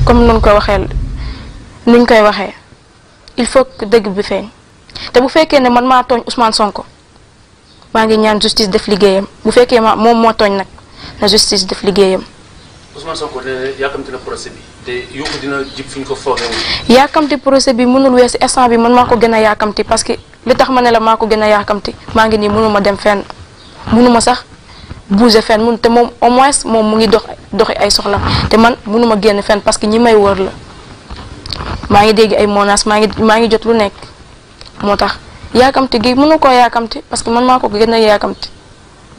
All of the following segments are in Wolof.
comme nuñ koy waxee il faut que dëgg bi feeñ te bu fekkee ne man maa tooñ Ousmane Sonko maa ngi ñaan justice def liggéeyam bu fekkee moom moo tooñ nag na justice def liggéeyam. Ousmane Sonko nee na yàkkamti na procès bi te yóbbu dina jib fi ñu ko foogee. yàkkamti procès bi mënul weesu instant bi man maa ko gën a yàkkamti parce que li tax ma ne la maa ko gën a yàkkamti maa ngi nii mënuma dem fenn mënuma sax bouger fenn te moom au moins moom mu ngi doxi ay soxla te man mënuma génn fenn parce que ñi may wër la maa ngi dégg ay menaces maa ngi jot lu nekk moo tax yàkkamti gi mënu koo yàkkamti parce que man maa ko gën a yàkkamti.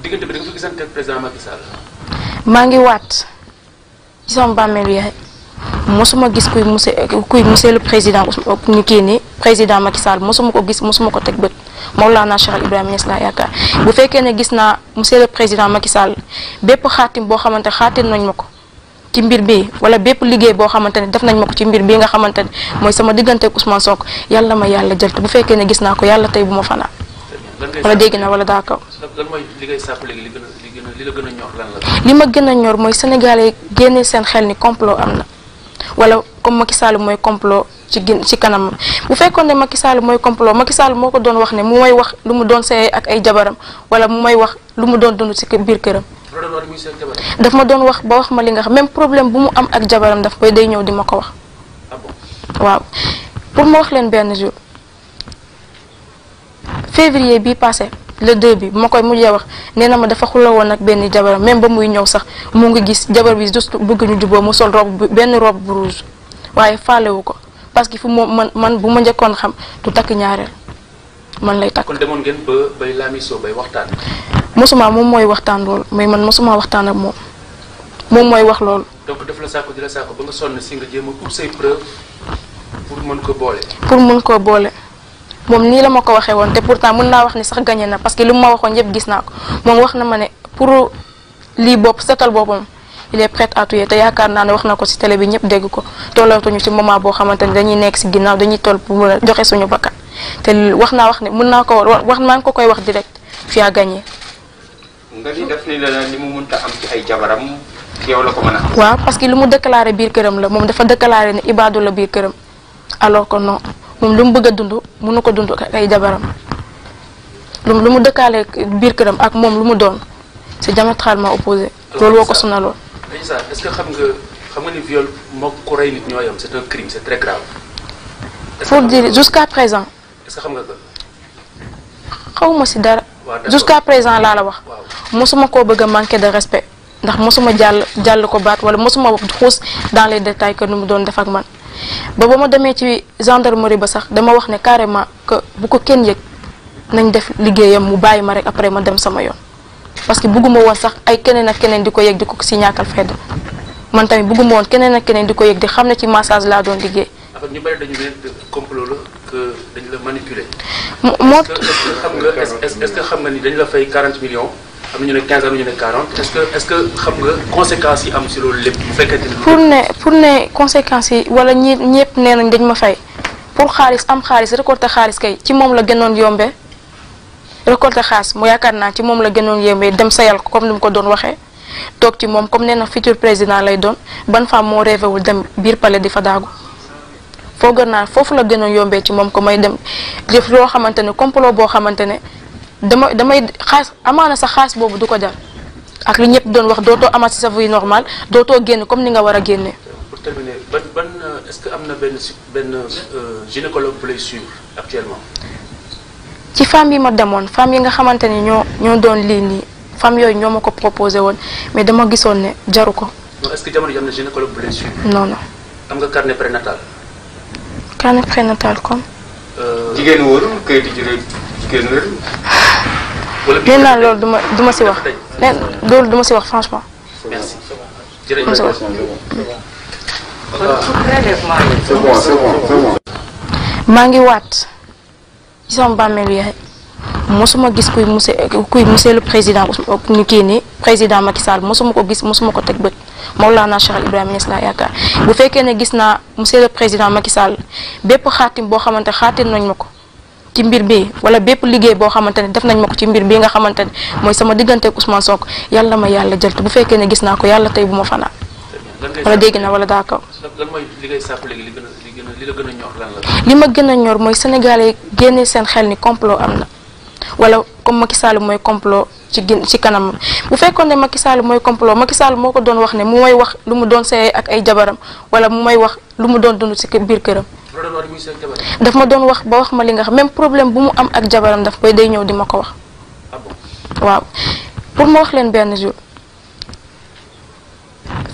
diggante bi da nga fa gisante président Macky Sall. maa ngi waat ci sama bàmmeelu yaay mosuma gis kuy monsieur le président ni kii nii président Macky Sall mosuma ko gis mosuma ko teg bët Mawlana Cheikh Ibrahima Niass laa yaakaar bu fekkee ne gis naa monsieur le président Macky Sall bépp xaatim boo xamante xaatim nañ ma ko ci mbir bi wala bépp liggéey boo xamante ne def nañ ma ko ci mbir bii nga xamante ne mooy sama diggante ak Ousmane Sonko yàlla ma yàlla jël te bu fekkee ne gis naa ko yàlla tey bu ma fanaan wala dégg na wala daa kaw. lan mooy li ngay sàpp léegi li la gën a ñor lan la. li ma gën a ñor mooy Sénégalais génne seen xel ni complot am na wala comme Macky Sall mooy complot ci kanam bu fekkoon ne Macky Sall mooy complot Macky Sall moo ko doon wax ne mu may wax lu mu doon seey ak ay jabaram wala mu may wax lu mu doon dund ci biir këram. daf ma doon wax ba wax ma li nga xam même problème bu mu am ak jabaram daf koy day ñëw di ma ko wax. waaw pour ma wax leen benn jour février bii passé le 2 bi bu ma koy mujjee wax nee na ma dafa xula woon ak benn jabaram même ba muy ñëw sax mu ngi gis jabar bi juste bëgg ñu juboo mu sol benn robe bu rouge waaye faalewu ko parce que fu man bu ma njëkkoon xam du takk ñaareel man lay takk. kon demoon ngeen ba bay laamisoo bay waxtaan. mosuma moom mooy waxtaan loolu mais man mosuma waxtaan ak moom mooy wax loolu. donc def la saako di la saako ba nga sonn si nga jéem a ut say preuve pour mën ko boole. moom nii la ma ko waxee woon te pourtant mën naa wax ni sax gagné na parce que li mu ma waxoon yëpp gis naa ko moom wax na ma ne pour lii bopp setal boppam il est prêt à tout te yaakaar naa ne wax na ko ci télé bi ñëpp dégg ko tollatuñu ci moment boo xamante ne dañuy nekk ci ginnaaw dañuy toll pour mën a joxe suñu bakkan te wax ne mën naa ko wax maa ngi ko koy wax direct fi a gagné. nga ni def ni la ni mu mënta am ci ay jabaram yow la ko mën a am. waaw parce que lu mu déclaré biir këram la moom dafa déclaré ne Ibadou la biir këram alors que non. moom lu mu bëgg a dund mënu ko dund ak ay jabaram lu mu dëkkaale biir këram ak moom lu mu doon c'est diamétralement opposé. loolu woo ko sonaloon. est-ce que xam nga ni viol moo ko rey nit ñoo yam c'est un crime c'est très grave. pour dire jusqu'à présent. est-ce que xam nga ko. xawma ci dara. jusqu'à présent laa la wax. mosuma koo bëgg a manquer de respect ndax mosuma jàll ko baat wala mosuma xuus dans les détails que nu mu doon def ak man. ba ma demee ci gendarmerie ba sax dama wax ne carrément que bu ko kenn yëg nañ def liggéeyam mu bàyyi ma rek après ma dem sama yoon parce que bëgguma woon sax ay keneen ak keneen di ko yëg di ko si ñàkkal fedd man tamit bëgguma woon keneen ak keneen di ko yëg di xam ne ci massage laa doon liggéey. en fait ñu bari dañu ne complot la que dañu la manipuler. est-ce que xam nga ni dañu la fay 40 millions. am na ñu ne 15 am na ñu ne 40 est-ce que xam nga conséquences yi am ci loolu lépp bu fekkente ni. pour ne conséquences yi wala ñëpp nee nañ dañ ma fay pour xaalis am xaalis récolter xaalis kay ci moom la gënoon yombee récolter xaalis mu yaakaar naa ci moom la gënoon yombee dem sayal ko comme ni mu ko doon waxee toog ci moom comme nee na futur président lay doon ban femme moo rêvé wul dem biir palais di fa daagu foog naa foofu la gënoon yombee ci moom ko may dem def loo xamante ne complot boo xamante ne. damay xaas amaana sax xaas boobu du ko jar ak li ñëpp doon wax dootoo amaat ci sa vie normale dootoo génn comme ni nga war a génne. pour terminer ban est-ce que am na benn gynécologue bu lay suivre actuellement. ci femme yi ma demoon femme yi nga xamante ni ñoo doon lii nii femme yooyu ñoo ma ko proposé woon mais dama gisoon ne jaru ko. non est-ce que jamono ji am na gynécologue bu lay suivre. non. am nga carnet prénatal. carnet prénatal comme. jigéen wóor kayitu jigéen wóor. nee naa loolu duma ci wax loolu duma ci wax franchement. merci jërëjëf. maa ngi waat ci sama bàmmeelu yaay mosuma gis kuy monsieur le président ni kii nii président Macky Sall mosuma ko gis mosuma ko teg bët Mawlana Cheikh Ibrahima Niass laa yaakaar bu fekkee ne gis naa monsieur le président Macky Sall bépp xaatim boo xamante xaatim nañ ma ko ci mbir bi wala bépp liggéey boo xamante ne def nañ ma ko ci mbir bi nga xamante ne mooy sama diggante ak Ousmane Sonko yàlla ma yàlla jël te bu fekkee ne gis naa ko yàlla tey bu ma fanaan wala dégg na wala daa kaw. lan mooy li ngay sàpp léegi li la gën a ñor lan la. li ma gën a ñor mooy Sénégalais génne seen xel ni complot am na wala comme Macky Sall mooy complot ci kanam bu fekkoon ne Macky Sall mooy complot Macky Sall moo ko doon wax ne mu may wax lu mu doon seey ak ay jabaram wala mu may wax lu mu doon dund ci biir këram. daf ma doon wax ba wax ma li nga xam même problème bu mu am ak jabaram daf koy day ñëw di ma ko wax. waaw pour ma wax leen benn jour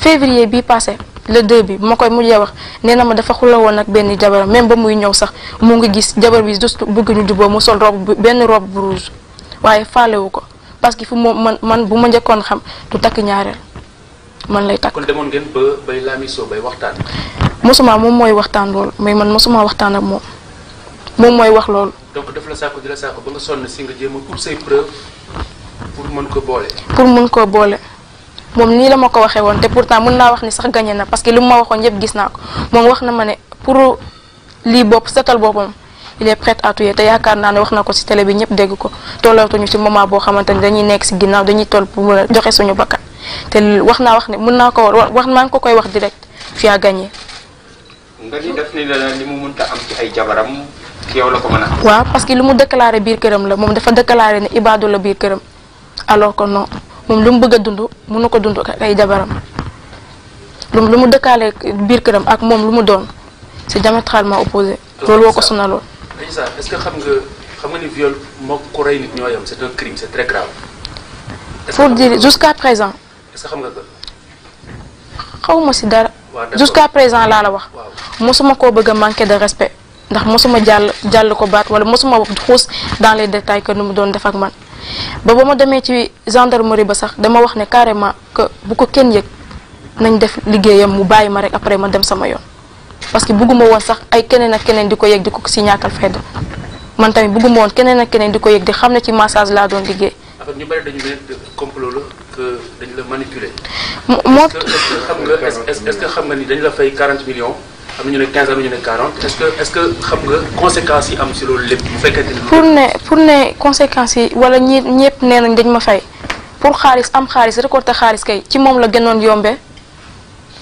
février bii passé le 2 bi bu ma koy mujjee wax nee na ma dafa xula woon ak benn jabaram même ba muy ñëw sax mu ngi gis jabar bi juste bëgg ñu juboo mu sol benn robe bu rouge waaye faalewu ko parce que fu man bu ma njëkkoon xam du takk ñaareel man lay takk. kon demoon ngeen ba bay laamisoo bay waxtaan. mosuma moom mooy waxtaan loolu mais man mosuma waxtaan ak moom mooy wax loolu. donc daf la sàkku di la sàkku ba nga sonn si nga jéem a ut say preuve pour mën ko boole. moom nii la ma ko waxee woon te pourtant mën naa wax ni sax gagné na parce que li mu ma waxoon yëpp gis naa ko moom wax na ma ne pour lii bopp setal boppam il est prêt à tout te yaakaar naa ne wax na ko ci télé bi ñëpp dégg ko tollootuñu ci moment boo xamante ni dañuy nekk ci ginnaaw dañuy toll pour mën a joxe suñu bakkan te wax ne mën naa ko wax maa ngi ko koy wax direct fi a gagné. nga ni def ni la li mu mënta am ci ay jabaram ci yow la ko mën a am. waaw parce que lu mu déclaré biir këram la moom dafa déclaré ne ibaadu la biir këram alors que non. moom lu mu bëgg a dund mënu ko dund ak ay jabaram lu mu dëkkaale biir këram ak moom lu mu doon c'est diamétralement opposé. loolu woo ko sonaloon. est-ce que xam nga ni viol moo ko rey nit ñoo yam c'est un crime c'est très grave. pour dire jusqu'à présent. est-ce que xam nga ko. xawma ci dara. jusqu'à présent laa la wax. mosuma koo bëgg a manquer de respect ndax mosuma jàll ko baat wala mosuma xuus dans les détails que nu mu doon def ak man. ba ma demee ci gendarmerie ba sax dama wax ne carrément que bu ko kenn yëg nañ def liggéeyam mu bàyyi ma rek après ma dem sama yoon parce que bëgguma woon sax ay keneen ak keneen di ko yëg di ko si ñàkkal fayda man tamit bëgguma woon keneen ak keneen di ko yëg di xam ne ci massage laa doon liggéey. en fait ñu bari dañu ne complot la que dañu la manipuler. est-ce que xam nga ni dañu la fay 40 millions. am na ñu ne 15 am na ñu ne 40 est-ce que xam nga conséquences yi am ci loolu lépp bu fekkente ni. pour ne conséquences yi wala ñëpp nee nañ dañ ma fay pour xaalis am xaalis récolter xaalis kay ci moom la gënoon yombee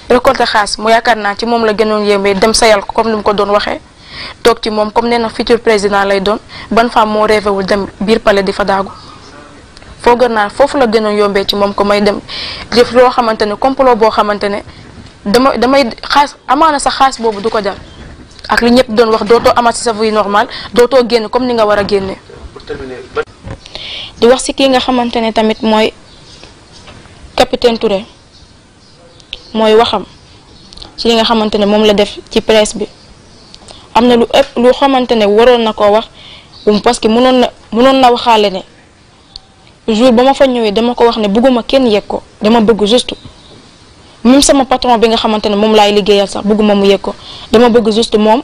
récolter xaalis mu yaakaar naa ci moom la gënoon yombee dem sayal ko comme ni mu ko doon waxee toog ci moom comme nee na futur président lay doon ban femme moo rêvé wul dem biir palais di fa daagu foofu la gënoon yombee ci moom ko may dem def loo xamante ne complot boo xamante ne. damay xaas amaana sax xaas boobu du ko jar ak li ñëpp doon wax dootoo amaat ci sa vie normale dootoo génn comme ni nga war a génne. di wax ci kii nga xamante ne tamit mooy capitaine Touré mooy waxam ci li nga xamante ne moom la def ci presse bi am na lu ëpp lu xamante ne waroon na koo wax parce que mënoon na waxaale ne jour ba ma fa ñëwee dama ko wax ne bëgguma kenn yegg ko dama bëgg juste. même sama patron bi nga xamante ne moom laay liggéeyal sax bëgguma mu yëg ko dama bëgg juste moom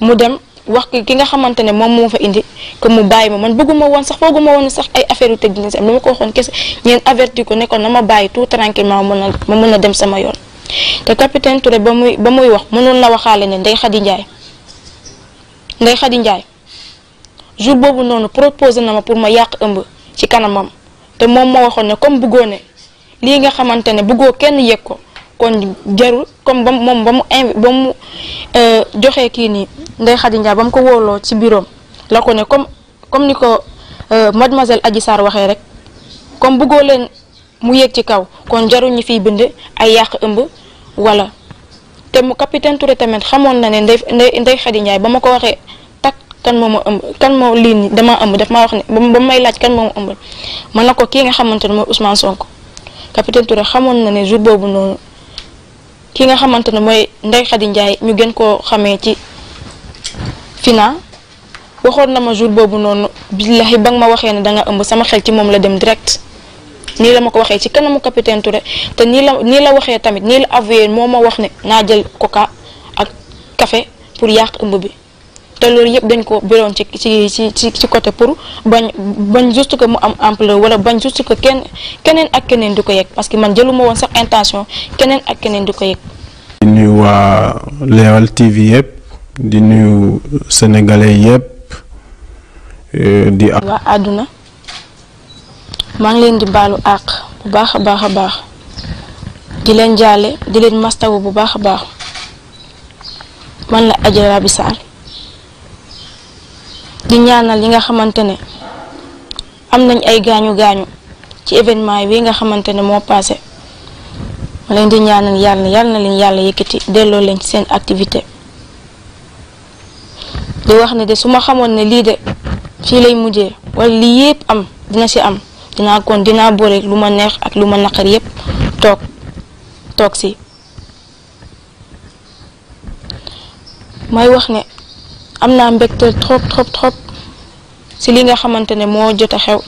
mu dem wax ki nga xamante ne moom moo fa indi que mu bàyyi ma man bëgguma woon sax fooguma woon sax ay affaire yu tëj dina si am dama ko waxoon kese ñeen averti ko ne ko na ma bàyyi tout tranquillement ma mën a dem sama yoon. te capitaine Touré ba muy wax mënoon na waxaale ne Ndeye Khady Ndiaye jour boobu noonu proposé na ma pour ma yàq ëmb ci kanamam te moom moo waxoon ne comme bëggoo ne lii nga xamante ne bëggoo kenn yëg ko kon jarul comme ba mu joxee kii nii Ndeye Khady Ndiaye ba mu ko wóoloo ci bureau la ko ne comme ni ko mademoiselle Adji Sarr waxee rek comme bëggoo leen mu yéeg ci kaw kon jarul ñi fiy bind ay yàq ëmb wala te mu capitaine Touré tamit xamoon na ne Ndeye Khady Ndiaye ba ma ko waxee tak kan moo ma ëmb kan moo lii nii dama ëmb daf maa wax ne ba may laaj kan moo ma ëmbal man na ko kii nga xamante ne mooy Ousmane Sonko capitaine Touré xamoon na ne jour boobu noonu ki nga xamante ne mooy Ndeye Khady Ndiaye ñu gën koo xamee ci Fina waxoon na ma jour boobu noonu billahi ba nga ma waxee ne danga ëmb sama xel ci moom la dem direct nii la ma ko waxee ci kanamu capitaine Touré te nii la waxee tamit nii la avoué moo ma wax ne naa jël coca ak café pour yàq ëmb bi te loolu yëpp dañ ko biroon ci côté pour bañ juste que mu am ampleur wala bañ juste que keneen ak keneen di ko yëg parce que man jëluma woon sax intention keneen ak keneen di ko yëg. di nuyu waa Leral TV yëpp di nuyu sénégalais yëpp di. waa àdduna maa ngi leen di baalu àq bu baax a baax di leen jaale di leen mastawu bu baax a baax. man la Adja Raby Sarr di ñaanal yi nga xamante ne am nañ ay gaañu gaañu ci événement yi nga xamante ne moo passé ma leen di ñaanal yàlla na leen yàlla yëkkati delloo leen ci seen activité di wax ne de su ma xamoon ne lii de fii lay mujjee wala lii yépp am dina ci am dinaa boole lu ma neex ak lu ma naqar yépp toog ci may wax ne am naa mbégte trop ci li nga xamante ne moo jot a xew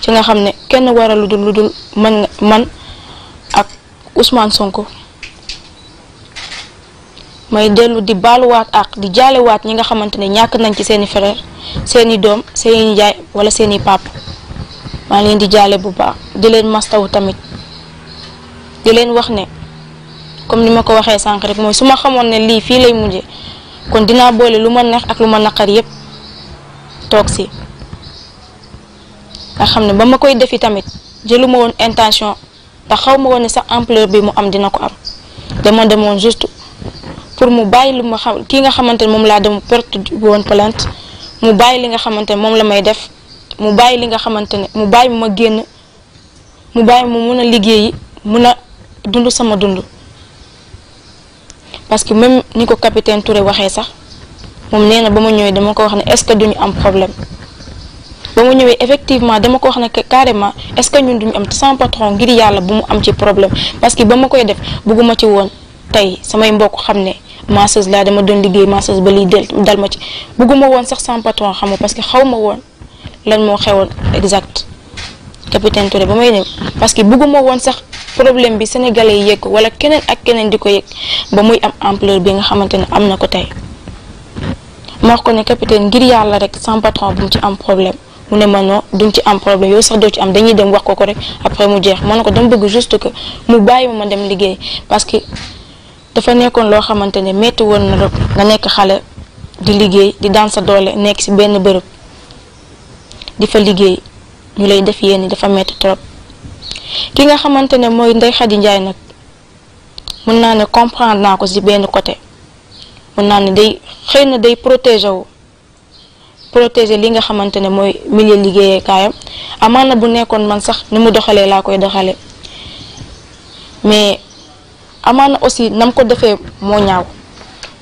ci nga xam ne kenn waral lu dul man ak Ousmane Sonko may dellu di baaluwaat ak di jaalewaat ñi nga xamante ne ñàkk nañ ci seeni frère seeni doom seeni yaay wala seeni papa maa leen di jaale bu baax di leen mastawu tamit di leen wax ne comme ni ma ko waxee sànq rek mooy su ma xamoon ne lii fii lay mujjee kon dinaa boole lu ma neex ak lu ma naqar yépp toog ci nga xam ne ba ma koy defi tamit jëluma woon intention ndax xaw ma woon ne sax ampleur bi mu am dina ko am dama demoon juste pour mu bàyyi lu ma xam kii nga xamante ne moom laa dem porte woon plainte mu bàyyi li nga xamante ne moom la may def mu bàyyi li nga xamante ne mu bàyyi ma génn mu bàyyi mu mun a liggéeyi mun a dund sama dund parce que même ni ko capitaine Touré waxee sax moom nee na ba ma ñëwee dama ko wax ne est-ce que duñu am problème ba ma ñëwee effectivement dama ko wax ne carrément est-ce que ñun duñu am sans patron ngir yàlla bu mu am ci problème parce que ba ma koy def bugguma ci woon tey samay mbokk xam ne masseuse laa dama doon liggéey masseuse ba lii dal ma ci bugguma woon sax sans patron xam nga parce que xaw ma woon lan moo xewoon exact capitaine Touré ba may ñëw parce que bugguma woon sax problème bi sénégalais yi yëg ko wala keneen ak keneen di ko yëg ba muy am ampleur bi nga xamante ne am na ko tey ma wax ko ne capitaine ngir yàlla rek sans patron bu mu ci am problème mu ne ma non duñ ci am problème yow sax doo ci am dañuy dem wax ko rek après mu jeex ma ne ko dama bëgg juste que mu bàyyi ma dem liggéey parce que dafa nekkoon loo xamante ne metti woon na rek nga nekk xale di liggéey di daan sa doole nekk ci benn bërëb di fa liggéey ñu lay def yéen dafa metti trop ki nga xamante ne mooy Ndeye Khady Ndiaye nag mën naa ne comprendre naa ko ci benn côté mën naa ne day xëy na day protéger li nga xamante ne mooy milieu liggéeykaayam amaana bu nekkoon man sax ni mu doxalee laa koy doxalee mais amaana aussi nam ko defee moo ñaaw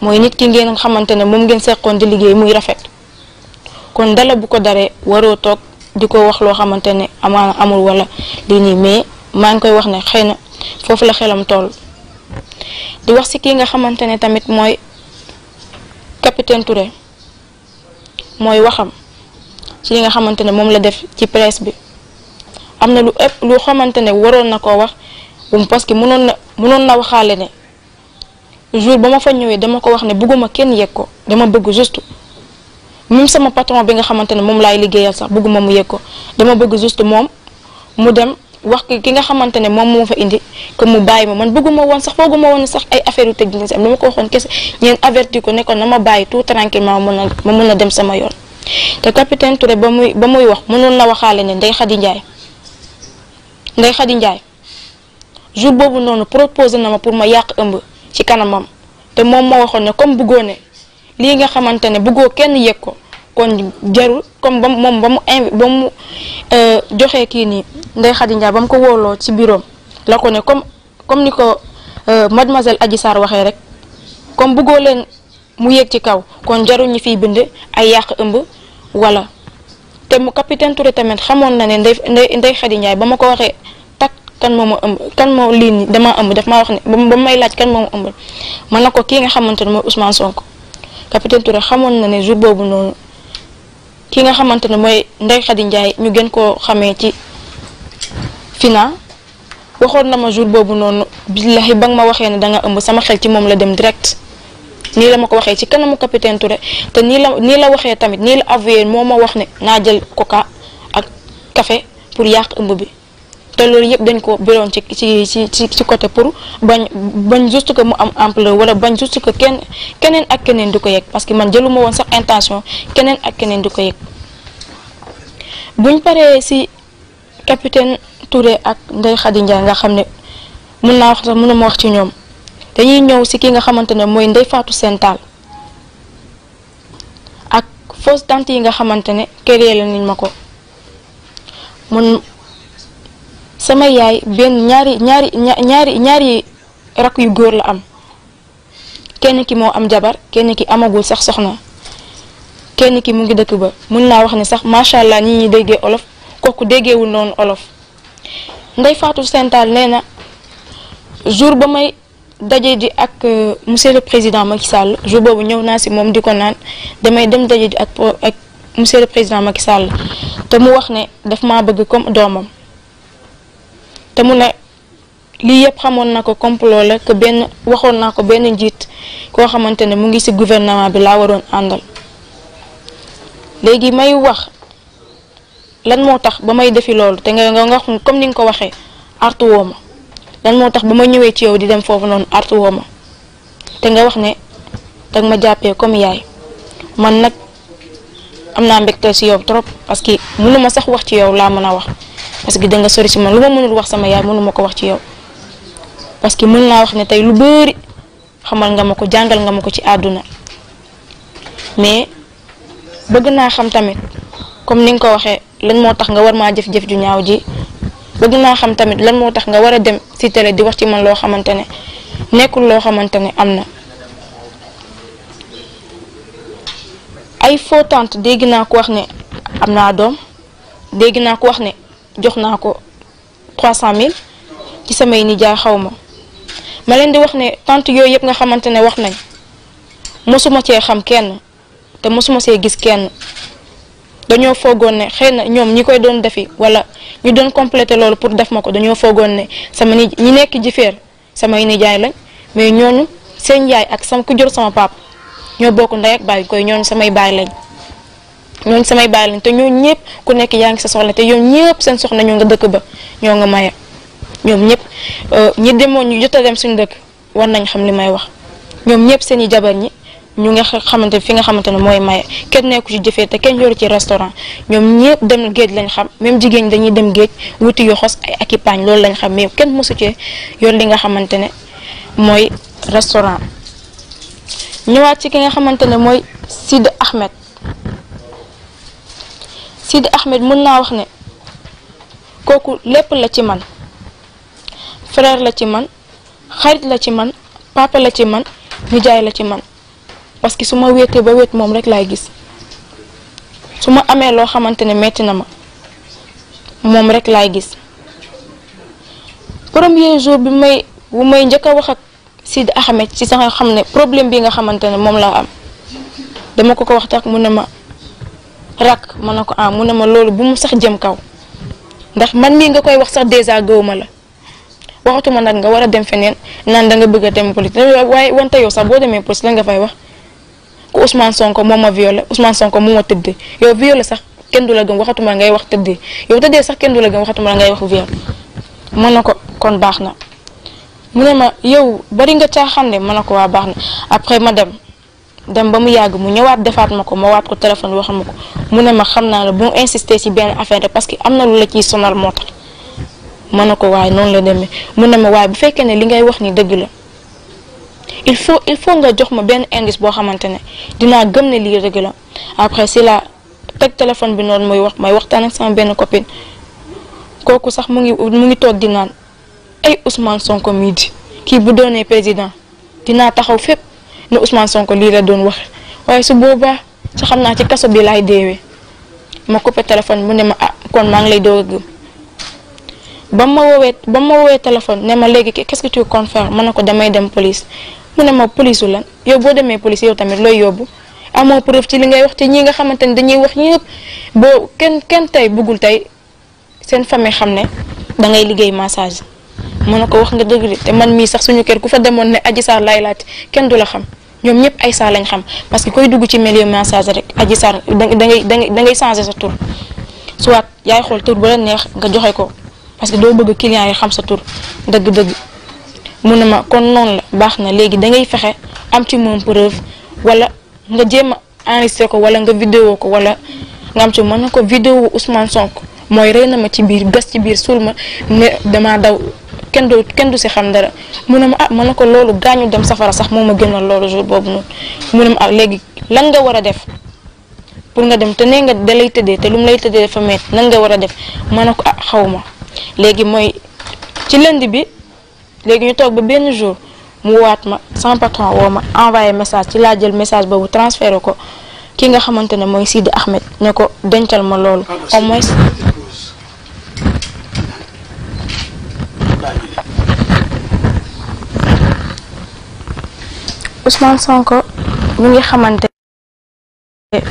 mooy nit ki ngeen xamante ne moom ngeen seqoon di liggéey muy rafet kon dala bu ko daree waroo toog di ko wax loo xamante ne amaana amul wala lii nii mais maa ngi koy wax ne xëy na foofu la xelam toll di wax ci kii nga xamante ne tamit mooy capitaine Touré mooy waxam ci li nga xamante ne moom la def ci presse bi am na lu ëpp lu xamante ne waroon na koo wax parce que mënoon na waxaale ne jour ba ma fa ñëwee dama ko wax ne bëgguma kenn yegg ko dama bëgg juste même sama patron bi nga xamante ne moom laay liggéeyal sax bëgguma mu yegg ko dama bëgg juste moom mu dem wax ki nga xamante ne moom moo fa indi que mu bàyyi ma man bëgguma woon sax fooguma woon sax ay affaire yu tëj si am dama ko waxoon kese ñeen averti ko ne ko na ma bàyyi tout tranquillement ma mën a dem sama yoon te capitaine Touré ba muy wax mënoon na waxaale ne Ndeye Khady Ndiaye jour boobu noonu proposé na ma pour ma yàq ëmb ci kanamam te moom moo waxoon ne comme bëggoo ne lii nga xamante ne bëggoo kenn yëg ko kon jarul comme ba mu joxee kii nii Ndeye Khady Ndiaye ba mu ko wóoloo ci bureau la ko ne comme ni ko mademoiselle Adji Sarr waxee rek comme bëggoo leen mu yéeg ci kaw kon jarul ñi fiy bind ay yàq ëmb wala te mu capitaine Touré tamit xamoon na ne Ndeye Khady Ndiaye ba ma ko waxee tak kan moo ma ëmb kan moo lii nii dama ëmb daf maa wax ne ba may laaj kan moo ma ëmb man na ko kii nga xamante ne mooy Ousmane Sonko capitaine Touré xamoon na ne jour boobu noonu ki nga xamante ne mooy Ndeye Khady Ndiaye ñu gën koo xamee ci Fina waxoon na ma jour boobu noonu billahi ba nga ma waxee ne da nga ëmb sama xel ci moom la dem direct nii la ma ko waxee ci kanamu capitaine Touré te nii la waxee tamit nii la avoué moo ma wax ne naa jël coca ak café pour yàq ëmb bi te loolu yëpp dañ ko biroon ci côté pour bañ juste que mu am ampleur wala bañ juste que keneen ak keneen di ko yëg parce que man jëluma woon sax intention keneen ak keneen di ko yëg buñ paree ci capitaine Touré ak Ndeye Khady Ndiaye nga xam ne mun naa wax sax mënuma wax ci ñoom dañuy ñëw si ki nga xamante ne mooy Ndeye Fatou Sène Tall ak fausse dent yi nga xamante ne créé la niñ ma ko mun sama yaay benn ñaari rak yu góor la am kenn ki moo am jabar kenn ki amagul sax soxna kenn ki mu ngi dëkk ba mun naa wax ne sax macha allah ñi ñuy déggee olof kooku déggeewul noonu olof Ndeye Fatou Sène Tall nee na jour ba may daje ji ak monsieur le président Macky Sall jour boobu ñëw naa si moom di ko naan damay dem daje ji ak monsieur le président Macky Sall te mu wax ne daf maa bëgg comme doomam te mu ne lii yëpp xamoon na ko complot la que benn waxoon naa ko benn njiit koo xamante ne mu ngi ci gouvernement bi laa waroon àndal léegi may wax lan moo tax ba may defi loolu te nga wax comme ni nga ko waxee artu woo ma lan moo tax ba ma ñëwee ci yow di dem foofu noonu artu woo ma te nga wax ne dag ma jàppee comme yaay man nag am naa mbégte ci yow trop parce que mënuma sax wax ci yow laa mën a wax parce que danga sori ci man lu ma mënul wax sama yaay mënuma ko wax ci yow parce que mën naa wax ne tey lu bari xamal nga ma ko jàngal nga ma ko ci àdduna mais bëgg naa xam tamit comme ni nga ko waxee lan moo tax nga war maa jëf-jëf ju ñaaw ji bëgg naa xam tamit lan moo tax nga war a dem ci télé di wax ci man loo xamante ne nekkul loo xamante ne am na ay faux tante dégg naa ko wax ne am naa doom dégg naa ko wax ne jox naa ko 300 000 ci samay nijaay xaw ma leen di wax ne tante yooyu yëpp nga xamante ne wax nañ mosuma cee xam kenn te mosuma see gis kenn dañoo foogoon ne xëy na ñoom ñi koy doon defi wala ñu doon complété loolu pour def ma ko dañoo foogoon ne sama ñi nekk jifeer samay nijaay lañ mais ñooñu seen yaay ak sama ku jur sama pap ñoo bokk ndey ak baay koy ñooñu samay baay lañ te ñooñu ñëpp ku nekk yaa ngi sa soxla te ñoom ñëpp seen soxna ñoo nga dëkk ba ñoo nga maye ñoom ñëpp ñi demoon ñu jot a dem suñu dëkk war nañ xam li may wax ñoom ñëpp seen i jabar ñi ñu nga xamante fi nga xamante ne mooy maye kenn nekku ci jëfee te kenn yoru ci restaurant ñoom ñëpp dem géej lañ xam même jigéen ñi dañuy dem géej wuti yu xos ay akipaañ loolu lañ xam mais kenn mosu cee yor li nga xamante ne mooy restaurant. ñëwaat ci ki nga xamante ne mooy Sidi Ahmed mën naa wax ne kooku lépp la ci man frère la ci man xarit la ci man papa la ci man nijaay la ci man parce que su ma wéetee ba wéet moom rek laay gis su ma amee loo xamante ne metti na ma moom rek laay gis premier jour bu may njëkk a wax ak Sidi Ahmed ci sax nga xam ne problème bi nga xamante ne moom laa am dama ko wax tak mu ne ma rak ma ne ko mu ne ma loolu bu mu sax jëm kaw ndax man mii nga koy wax sax dèjà gëwuma la waxatuma nag nga war a dem feneen naan da nga bëgg a dem police waaye wante yow sax boo demee police la nga fay wax ku Ousmane Sonko moo ma violé Ousmane Sonko moo ma tëddee yow violé sax kenn du la gëm waxatuma ngay wax tëddee yow tëddee sax kenn du la gëm waxatuma ngay wax viol mën na ko kon baax na mu ne ma yow bari nga caaxaan de mën na ko waa baax na après ma dem ba mu yàgg mu ñëwaat defaat ma ko ma waat ko téléphone wax ma ko mu ne ma xam naa la bu mu insister ci benn affaire parce que am na lu la ciy sonal moo tax mën na ko waaye noonu la demee mu ne ma waaye bu fekkee ne li ngay wax ni dëgg la il faut nga jox ma benn indice boo xamante ne dinaa gëm ne lii dëgg la après si la teg téléphone bi noonu may waxtaan ak sama benn copine kooku sax mu ngi toog di naan ay Ousmane Sonko mii di kii bu doonee président dinaa taxaw fépp ne Ousmane Sonko lii la doon wax waaye su boobaa sa xam naa ci kaso bi laay deewee ma coupé téléphone mu ne ma kon maa ngi lay doog a gëm ba ma woowee téléphone ne ma léegi qu'est-ce que tu comptes faire ma ne ko damay dem police mu ne ma police lan yow boo demee police yow tamit looy yóbbu amoo preuve ci li ngay wax te ñi nga xamante ne dañuy wax ñëpp boo kenn tey bëggul tey seen famille xam ne da ngay liggéey massage mën na ko wax nga dëgg te man mii sax suñu kër ku fa demoon ne Adji Sarr laay laaj kenn du la xam ñoom ñëpp ay Sarr lañ xam parce que koy dugg ci milieu massage rek Adji Sarr da ngay changer sa tur soit yaay xool tur bu la neex nga joxe ko parce que doo bëgg client yi xam sa tur dëgg-dëgg mu ne ma kon noonu la baax na léegi da ngay fexe am ci moom preuve wala nga jéem a enregistré ko wala nga vidéo ko wala nga am ci mën na ko vidéo Ousmane Sonko mooy rey na ma ci biir gas ci biir suul ma ne damaa daw kenn du si xam dara mu ne ma ah ma ne ko loolu gaañu dem safara sax moo ma gënal loolu jour boobu noonu mu ne ma ah léegi lan nga war a def pour nga dem te nee nga da lay tëddee te lu mu lay tëddee dafa metti nan nga war a def ma ne ko ah xaw ma léegi mooy ci lundi bi léegi ñu toog ba benn jour mu waat ma sama patron woo ma envoyé message ci laa jël message boobu transféré ko ki nga xamante ne mooy Sidi Ahmed ne ko dencal ma loolu au moins. Ousmane Sonko ñu ngi xamante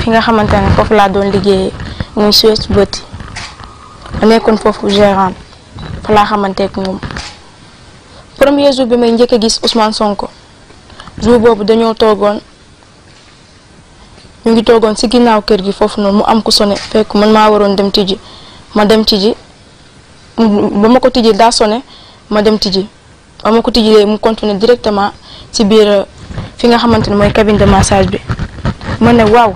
fi nga xamante ne foofu laa doon liggéeyee muy Suez Beauty nekkoon foofu gérant fa laa xamante ak moom premier jour bi may njëkk a gis Ousmane Sonko jour boobu dañoo toogoon ñu ngi toogoon ci ginnaaw kër gi foofu noonu mu am ku sone fekk man maa waroon dem tijji ma dem tijji ba ma ko tijji daa sone ma dem tijji ba ma ko tijji mu continuer directement ci biir fi nga xamante ne mooy cabine de massage bi ma ne waaw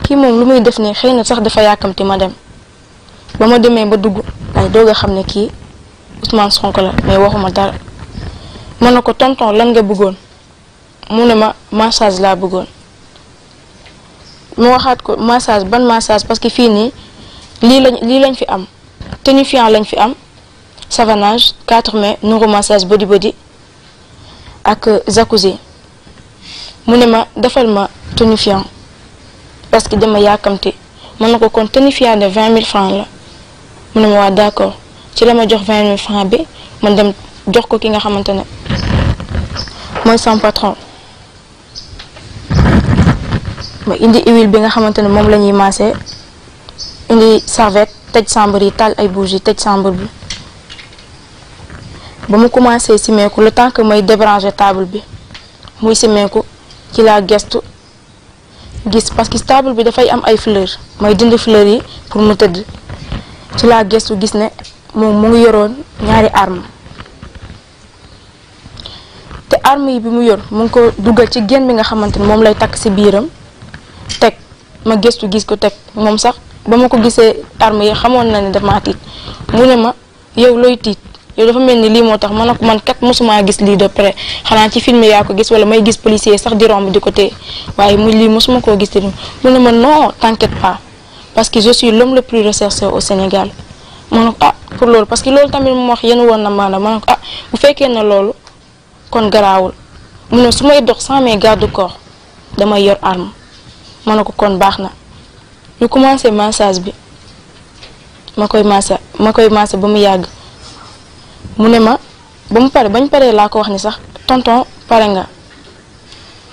kii moom lu muy def ne xëy na sax dafa yàkkamti ma dem ba ma demee ba dugg ay doog a xam ne kii Ousmane Sonko la mais waxuma dara ma ne ko tonton lan nga bëggoon mu ne ma massage laa bëggoon ma waxaat ko massage ban massage parce que fii nii lii lañ fi am tonifiant lañ fi am savonnage 4 mai neuro massage body body ak jacuzzi mu ne ma defal ma tonifiant parce que dama yàkkamti mën na ko kon tonifiant de 20 000 francs la mu ne ma waa d'accord ci la ma jox 20 000 francs bi man dem jox ko ki nga xamante ne mooy son patron ma indi huile bi nga xamante ne moom la ñuy massé indi serviette tëj chambre yi taal ay bougies tëj chambre bi ba mu commencé simeeku le temps que may débrancher table bi muy simeeku ci laa gestu gis parce que table bi dafay am ay fleurs may dindi fleurs yi pour mu tëdd ci laa gestu gis ne moom mu ngi yoroon ñaari arme te arme yi bi mu yor mu ngi ko dugal ci génn bi nga xamante ne moom lay takk ci biiram teg ma gestu gis ko teg moom sax ba ma ko gisee arme yi xamoon na ne dama tiit mu ne ma yow looy tiit yow dafa mel ni lii moo tax ma ne ko man kat mosuma gis lii de près xanaa ci film yaa ko gis wala may gis policier sax di romb di ko téye waaye mu lii mosuma koo gis te mu ne ma non t'inquiète pas parce que je suis l'homme le plus recherché au Sénégal ma ne ko ah pour loolu parce que loolu tamit mu wax yéen woon na maanaam ma ne ko ah bu fekkee na loolu kon garaawul mu ne su may dox sans mes garde-corps damay yor arme ma ne ko kon baax na ñu commencé massage bi ma koy massé ba mu yàgg mu ne ma ba mu pare bañ paree laa ko wax ni sax tonton pare nga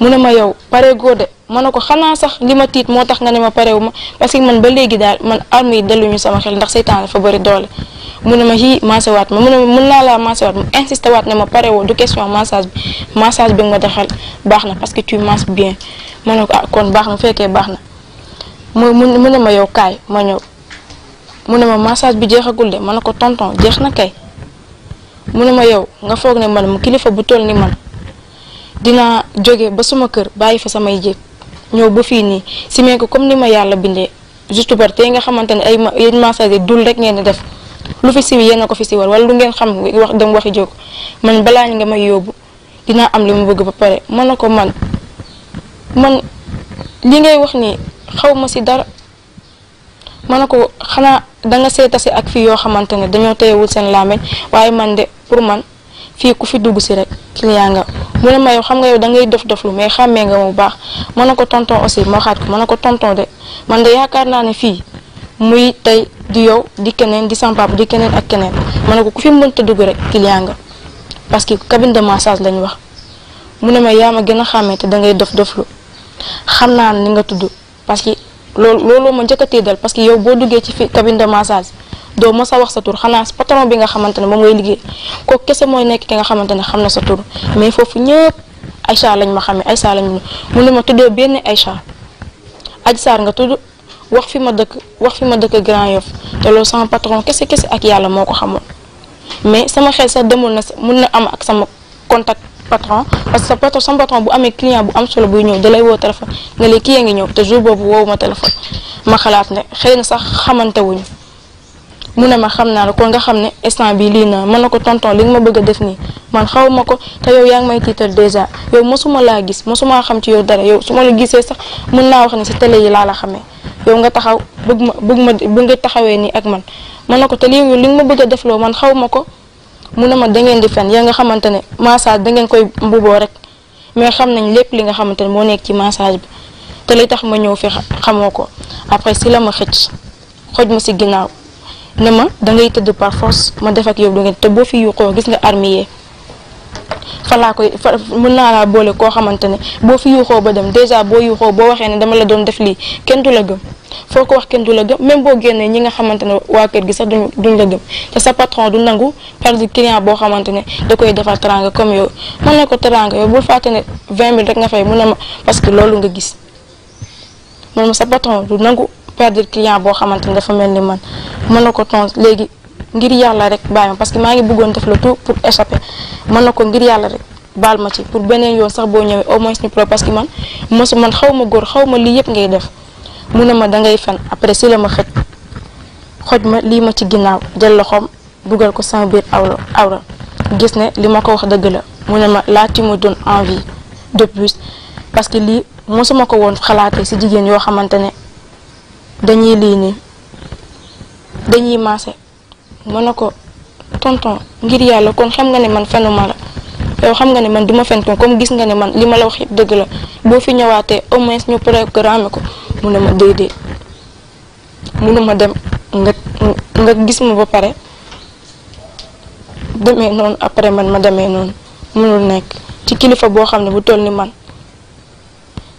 mu ne ma yow pare goo de ma ne ko xanaa sax li ma tiit moo tax nga ne ma parewu ma parce que man ba léegi daal man arme yi delluñu sama xel ndax seytaan dafa bëri doole mu ne ma hi massé waat ma mu ne ma mën naa laa massé waat mu insisté waat ne ma parewoo du question massage bi nga ma defal baax na parce que tu masses bien ma ne ko ah kon baax na fekkee baax na mu ne ma yow kaay ma ñëw mu ne ma massage bi jeexagul de ma ne ko tonton jeex na kay mu ne ma yow nga foog ne man mu kilifa bu toll ni man dinaa jóge ba suma kër bàyyi fa samay jéeg ñëw ba fii nii simee ko comme ni ma yàlla bindee juste par tey nga xamante ne ay massage dul rek ngeen di def lu fi siwi yéen a ko fi siwal wala lu ngeen xam wax dem waxi jóg man balaa nga may yóbbu dinaa am li mu bëgg ba pare man na ko man li ngay wax ni xaw ma si dara ma ne ko xanaa danga seetasi ak fii yoo xamante ne dañoo teyewul seen làmmiñ waaye man de pour man fii ku fi dugg si rek client nga mu ne ma yow xam nga yow da ngay dof-doflu mais xàmmee nga mu baax ma ne ko tonton aussi ma waxaat ko ma ne ko tonton de man de yaakaar naa ne fii muy tey di yow di keneen di sama papa di keneen ak keneen ma ne ko ku fi mënta dugg rek client nga parce que cabine de massage lañ wax mu ne ma yaa ma gën a xàmmee te da ngay dof-doflu xam naa ni nga tudd parce que loolu ma njëkk a tiital parce que yow boo duggee ci fi cabine de massage doo mës a wax sa tur xanaa patron bi nga xamante ne moom ngay liggéey kooku kese mooy nekk ki nga xamante ne xam na sa tur mais foofu ñëpp Aïcha lañ ma xamee Aïcha lañ mu ne ma tuddoo benn Aïcha Adji Sarr nga tudd wax fi ma dëkk Grand Yoff te loolu sama patron kese ak yàlla moo ko xamoon mais sama xel sax demoon na mun na am ak sama contact patron parce que sama patron bu amee client bu am solo buy ñëw da lay woo téléphone nga léegi kii a ngi ñëw te jour boobu woowu ma téléphone ma xalaat ne xëy na sax xamante wuñu mu ne ma xam naa la kon nga xam ne instant bi lii na mën na ko tonton li nga ma bëgg a def nii man xaw ma ko te yow yaa ngi may tiital déjà yow mosuma laa gis mosuma xam ci yow dara yow su ma la gisee sax mën naa wax ne si télé yi laa la xamee yow nga taxaw bëgg nga taxawee nii ak man mën na ko te lii li nga ma bëgg a defloo man xaw ma ko mu ne ma da ngeen di fen yaa nga xamante ne massage da ngeen koy mbuboo rek mais xam nañ lépp li nga xamante ne moo nekk ci massage bi te li tax ma ñëw fi xamoo ko après si la ma xëcc xoj ma si ginnaaw ne ma da ngay tëdd par force ma def ak yow du ngeen te boo fi yuuxoo gis nga armée fa laa koy mën naa laa boole koo xamante ne boo fi yuuxoo ba dem déjà boo yuuxoo boo waxee ne dama la doon def lii kenn du la gëm foo ko wax kenn du la gëm même boo génnee ñi nga xamante ne waa kër gi sax duñ la gëm te sa patron du nangu perdre client boo xamante ne da koy defar teranga comme yow mën na ko teranga yow bul fàtte ne 20 000 rek nga fay mu ne ma parce que loolu nga gis man ma sa patron du nangu perdre client boo xamante ne dafa mel ni man mën na ko tons léegi ngir yàlla rek bàyyi ma parce que maa ngi bëggoon def le tout pour échapper mën na ko ngir yàlla rek baal ma ci pour beneen yoon sax boo ñëwee au moins ñu pro parce que man xaw ma góor xaw ma lii yëpp ngay def mu ne ma da ngay fen après si la ma xoj ma lii ma ci ginnaaw jël loxoom dugal ko sama biir awra gis ne li ma ko wax dëgg la mu ne ma laa tu me donnes envie de plus parce que lii mosuma ko woon xalaatee si jigéen yoo xamante ne dañuy lii nii dañuy maase mën na ko tonton ngir yàlla kon xam nga ne man fenuma la yow xam nga ne man duma fen ko comme gis nga ne man li ma la wax yëpp dëgg la boo fi ñëwaatee au moins ñu programme ko mu ne ma déedéet mu ne ma dem nga gis ma ba pare demee noonu après man ma demee noonu mënul nekk ci kilifa boo xam ne bu toll ni man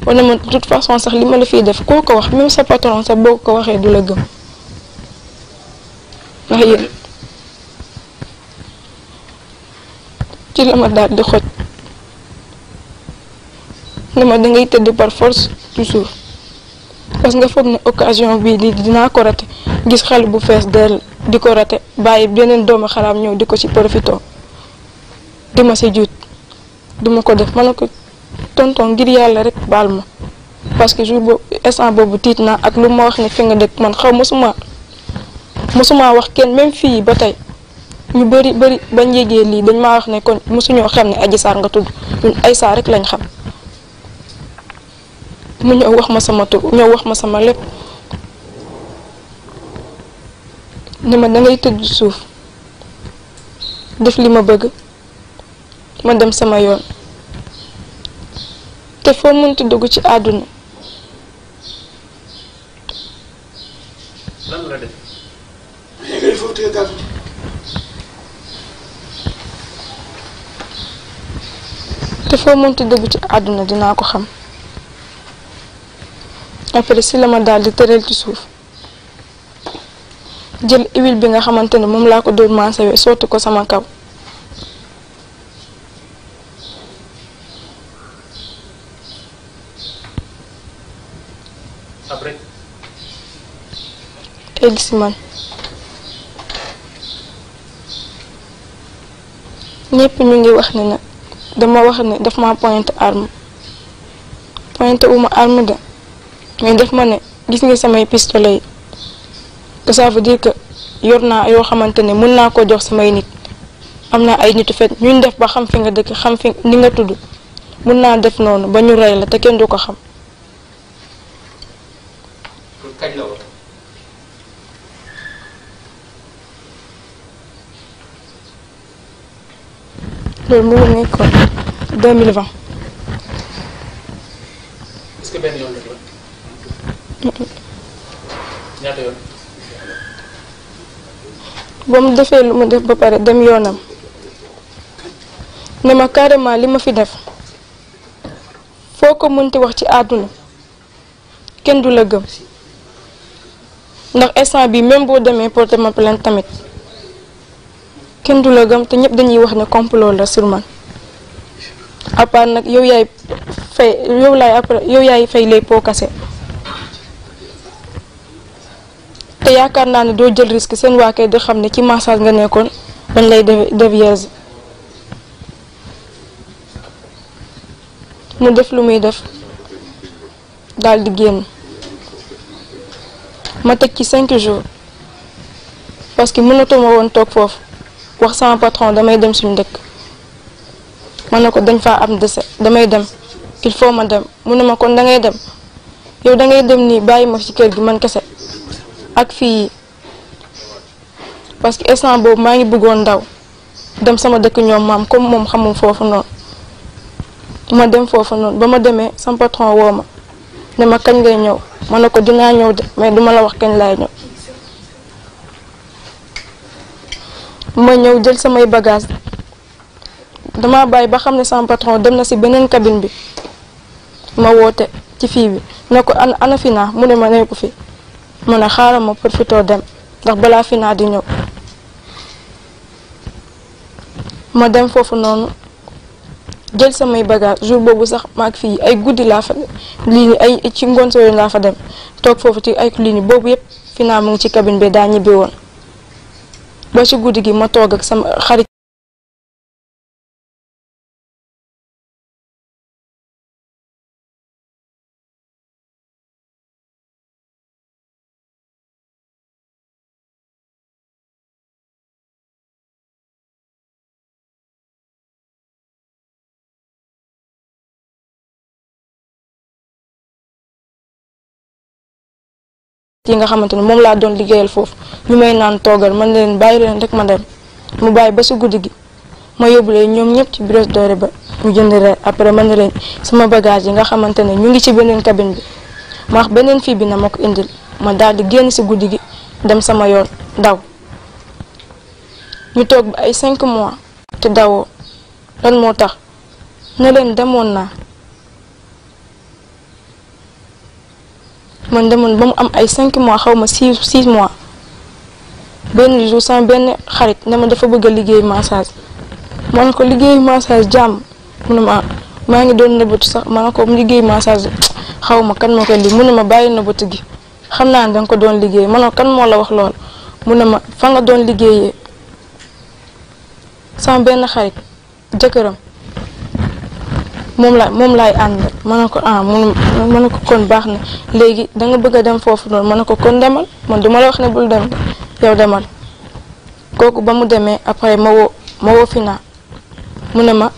wala man de toute façon sax li ma la fiy def koo ko wax même sa patron sax boo ko waxee du la gëm ndax yéen ci la ma daal di xoj ne ma dangay tëdd par force toujours parce que nga foog ne occasion bii dinaa ko rate gis xale bu fees dell di ko rate bàyyi beneen doomu xaraam ñëw di ko ci profito di ma si juut duma ko def ma ne ko tonton ngir yàlla rek baal ma parce que jour boobu instant boobu tiit naa ak lu ma wax ne fi nga dëkk man xaw mosuma wax kenn même fii ba tey ñu bëri bañ yégee lii dañ maa wax ne kon mosuñoo xam ne Adji Sarr nga tudd ñun ay Sarr rek lañ xam mu ñëw wax ma sama tur ñëw wax ma sama lépp ni ma dangay tëdd suuf def li ma bëgg ma dem sama yoon te foo mënti dugg ci àdduna lan la def te foo mënti dugg ci àdduna dinaa ko xam après si la ma daal di tëral ci suuf jël huile bi nga xamante ne moom laa ko doon maasawee sotti ko sama kaw après egg si man ñépp ñu ngi wax ne nag dama wax ne daf ma pointe arme arme de mais def ma ne gis nga samay pistolet yi que ça veut dire que yor naa yoo xamante ne mën naa ko jox samay nit am naa ay nitu fet ñun def ba xam fi nga dëkk xam fi ni nga tudd mën naa def noonu ba ñu rey la te kenn du ko xam. kañ la woon. loolu mu ngi nekkoon 2020. est-ce que benn yoon la ñaata yoon. ba mu defee lu mu def ba pare dem yoonam ne ma carrément li ma fi def foo ko mënti wax ci àdduna kenn du la gëm ndax instant bi même boo demee porter ma plainte tamit kenn du la gëm te ñëpp dañuy wax ne complot la sur man à part nag yow yaay fay les pots cassés te yaakaar naa ne doo jël risque seen waa kay di xam ne ci massage nga nekkoon bañ lay dévierge mu def lu muy def daal di génn ma teg ci 5 jours parce que mënatuma woon toog foofu wax sama patron damay dem suñu dëkk ma ne ko dañ faa am dese damay dem il faut ma dem mu ne ma kon da ngay dem yow da ngay dem nii bàyyi ma ci kër gi man kese ak fii parce que instant boobu maa ngi bëggoon ndaw dem sama dëkk ñoom maam comme moom xamul foofu noonu ma dem foofu noonu ba ma demee sama patron woo ma ne ma kañ ngay ñëw ma ne ko dinaa ñëw de mais duma la wax kañ laay ñëw ma ñëw jël samay bagage dama bàyyi ba xam ne sama patron dem na ci beneen cabine bi ma woote ci fii bi ne ko ana Fina mu ne ma nekku fi ma ne xaaral ma profitoo dem ndax balaa Fina di ñëw ma dem foofu noonu jël samay bagage jour boobu sax maag fii ay guddi laa fa lii ay ci ngoon sooy laa fa dem toog foofu ci ay lii boobu yëpp Fina mu ngi ci cabine bi daa ñibbi woon ba ci guddi gi ma toog ak sama xarit yi nga xamante ne moom laa doon liggéeyal foofu ñu may naan toogal man leen bàyyi leen rek ma dem mu bàyyi ba si guddi gi ma yóbbu leen ñoom ñëpp ci Brioche Dorée ba ñu jënd reer après man leen sama bagage yi nga xamante ne ñu ngi ci beneen cabine bi ma wax beneen fii bi na ma ko indil ma daal di génn si guddi gi dem sama yoon daw ñu toog ba ay 5 mois te dawoo lan moo tax ne leen demoon naa man demoon ba mu am ay 5 mois xaw ma 6 mois benn jour sama benn xarit ne ma dafa bëgg a liggéey massage ma ne ko liggéey massage jàmm mu ne ma maa ngi doon nëbbatu sax ma ne ko liggéey massage xaw ma kan moo koy lii mu ne ma bàyyi nëbbatu gi xam naa ne danga ko doon liggéey ma ne ko kan moo la wax lool mu ne ma fa nga doon liggéeyee sama benn xarit jëkkëram moom laay àndal ma ne ko ma ne ko kon baax na léegi da nga bëgg a dem foofu noonu ma ne ko kon demal man duma la wax ne bul dem yow demal kooku ba mu demee après ma woo Fina mu ne ma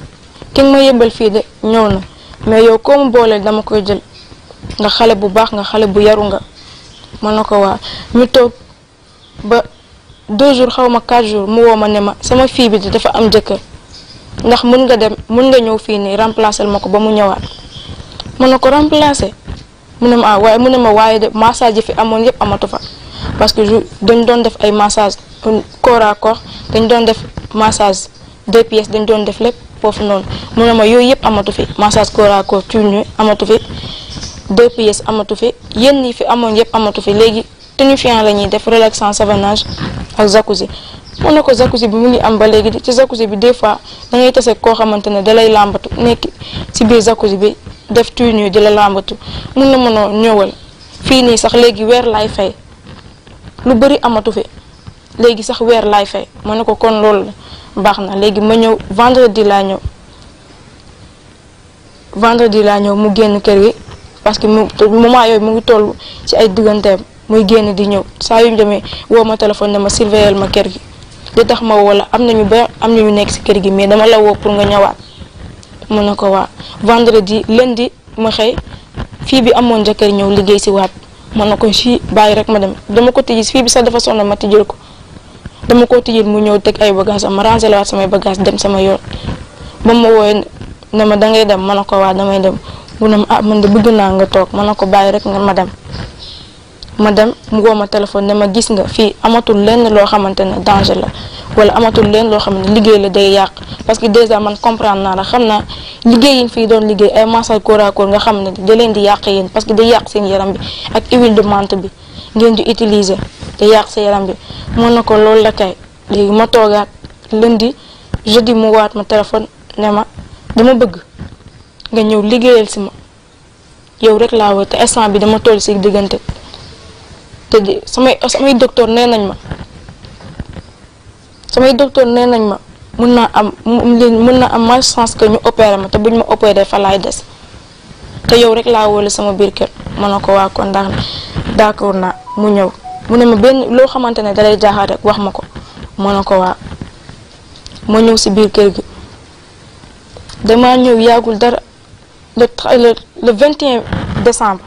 ki nga ma yëbbal fii de ñëw na mais yow koo mu booleel dama koy jël nga xale bu baax nga xale bu yaru nga ma ne ko waa ñu toog ba 2 jours xaw ma 4 jours mu woo ma ne ma sama fii bi dafa am jëkkër ndax mën nga ñëw fii nii remplacer ma ko ba mu ñëwaat mën na ko remplacer mu ne ma waaye de massage yi fi amoon yëpp amatu fa parce que dañ doon def ay massage corps à corps dañ doon def massage 2 pièces dañ doon def lépp foofu noonu mu ne ma yooyu yëpp amatu fi massage corps à corps tuñu amatu fi 2 pièces amatu fi yéen ñi fi amoon yëpp amatu fi léegi tonifiant la ñuy def relaxant savonnage ak jacuzzi mu ne ko jacuzzi bi mu ngi am ba léegi ci jacuzzi bi des fois da ngay tase koo xamante ne da lay làmbatu nekk ci biir jacuzzi bi def tuñu di la làmbatu mun na mënoo ñëwal fii nii sax léegi weer laay fay lu bëri amatu fi léegi sax weer laay fay ma ne ko kon loolu baax na léegi ma ñëw vendredi laa ñëw mu génn kër gi parce que moment yooyu mu ngi toll ci ay digganteem muy génn di ñëw saa yu demee woo ma téléphone dama surveiller ma kër gi li tax ma woo la am na ñu nekk ci kër gi mais dama la woo pour nga ñëwaat mu ne ko waa vendredi lundi ma xëy fii bi amoon jëkkër ñëw liggéey ci waat ma ne ko si bàyyi rek ma dem dama ko tijji fii bi sax dafa sonn ma tijjel ko dama ko tijjel mu ñëw teg ay bagage am ma ranger la waat samay bagage dem sama yoon ba ma wooyee ne ma dangay dem ma ne ko waa damay dem mu ne ma man de bëgg naa nga toog ma ne ko bàyyi rek nga ma dem mu woo ma téléphone ne ma gis nga fii amatul lenn loo xamante ne danger la wala amatul lenn loo xam ne liggéey la day yàq parce que déjà man comprendre naa la xam naa liggéey yi fii doon liggéey ay massage corps à corps nga xam ne da leen di yàq yéen parce que day yàq seen yaram bi ak huile de menthe bi ngeen di utiliser day yàq sa yaram bi mën na ko loolu la kay léegi ma toogaat lundi jeudi mu waat ma téléphone ne ma dama bëgg nga ñëw liggéeyal si ma yow rek laa woo te instant bi dama toll si diggante te di samay docteur nee nañ ma mën naa am mal chance que ñu opéré ma te buñ ma opéré fa laay des te yow rek laa wóole sama biir kër ma ne ko waa kon d'accord naa mu ñëw mu ne ma benn loo xamante ne dalay jaaxal rek wax ma ko ma ne ko waa ma ñëw si biir kër gi dama ñëw yàggul dara le 21 décembre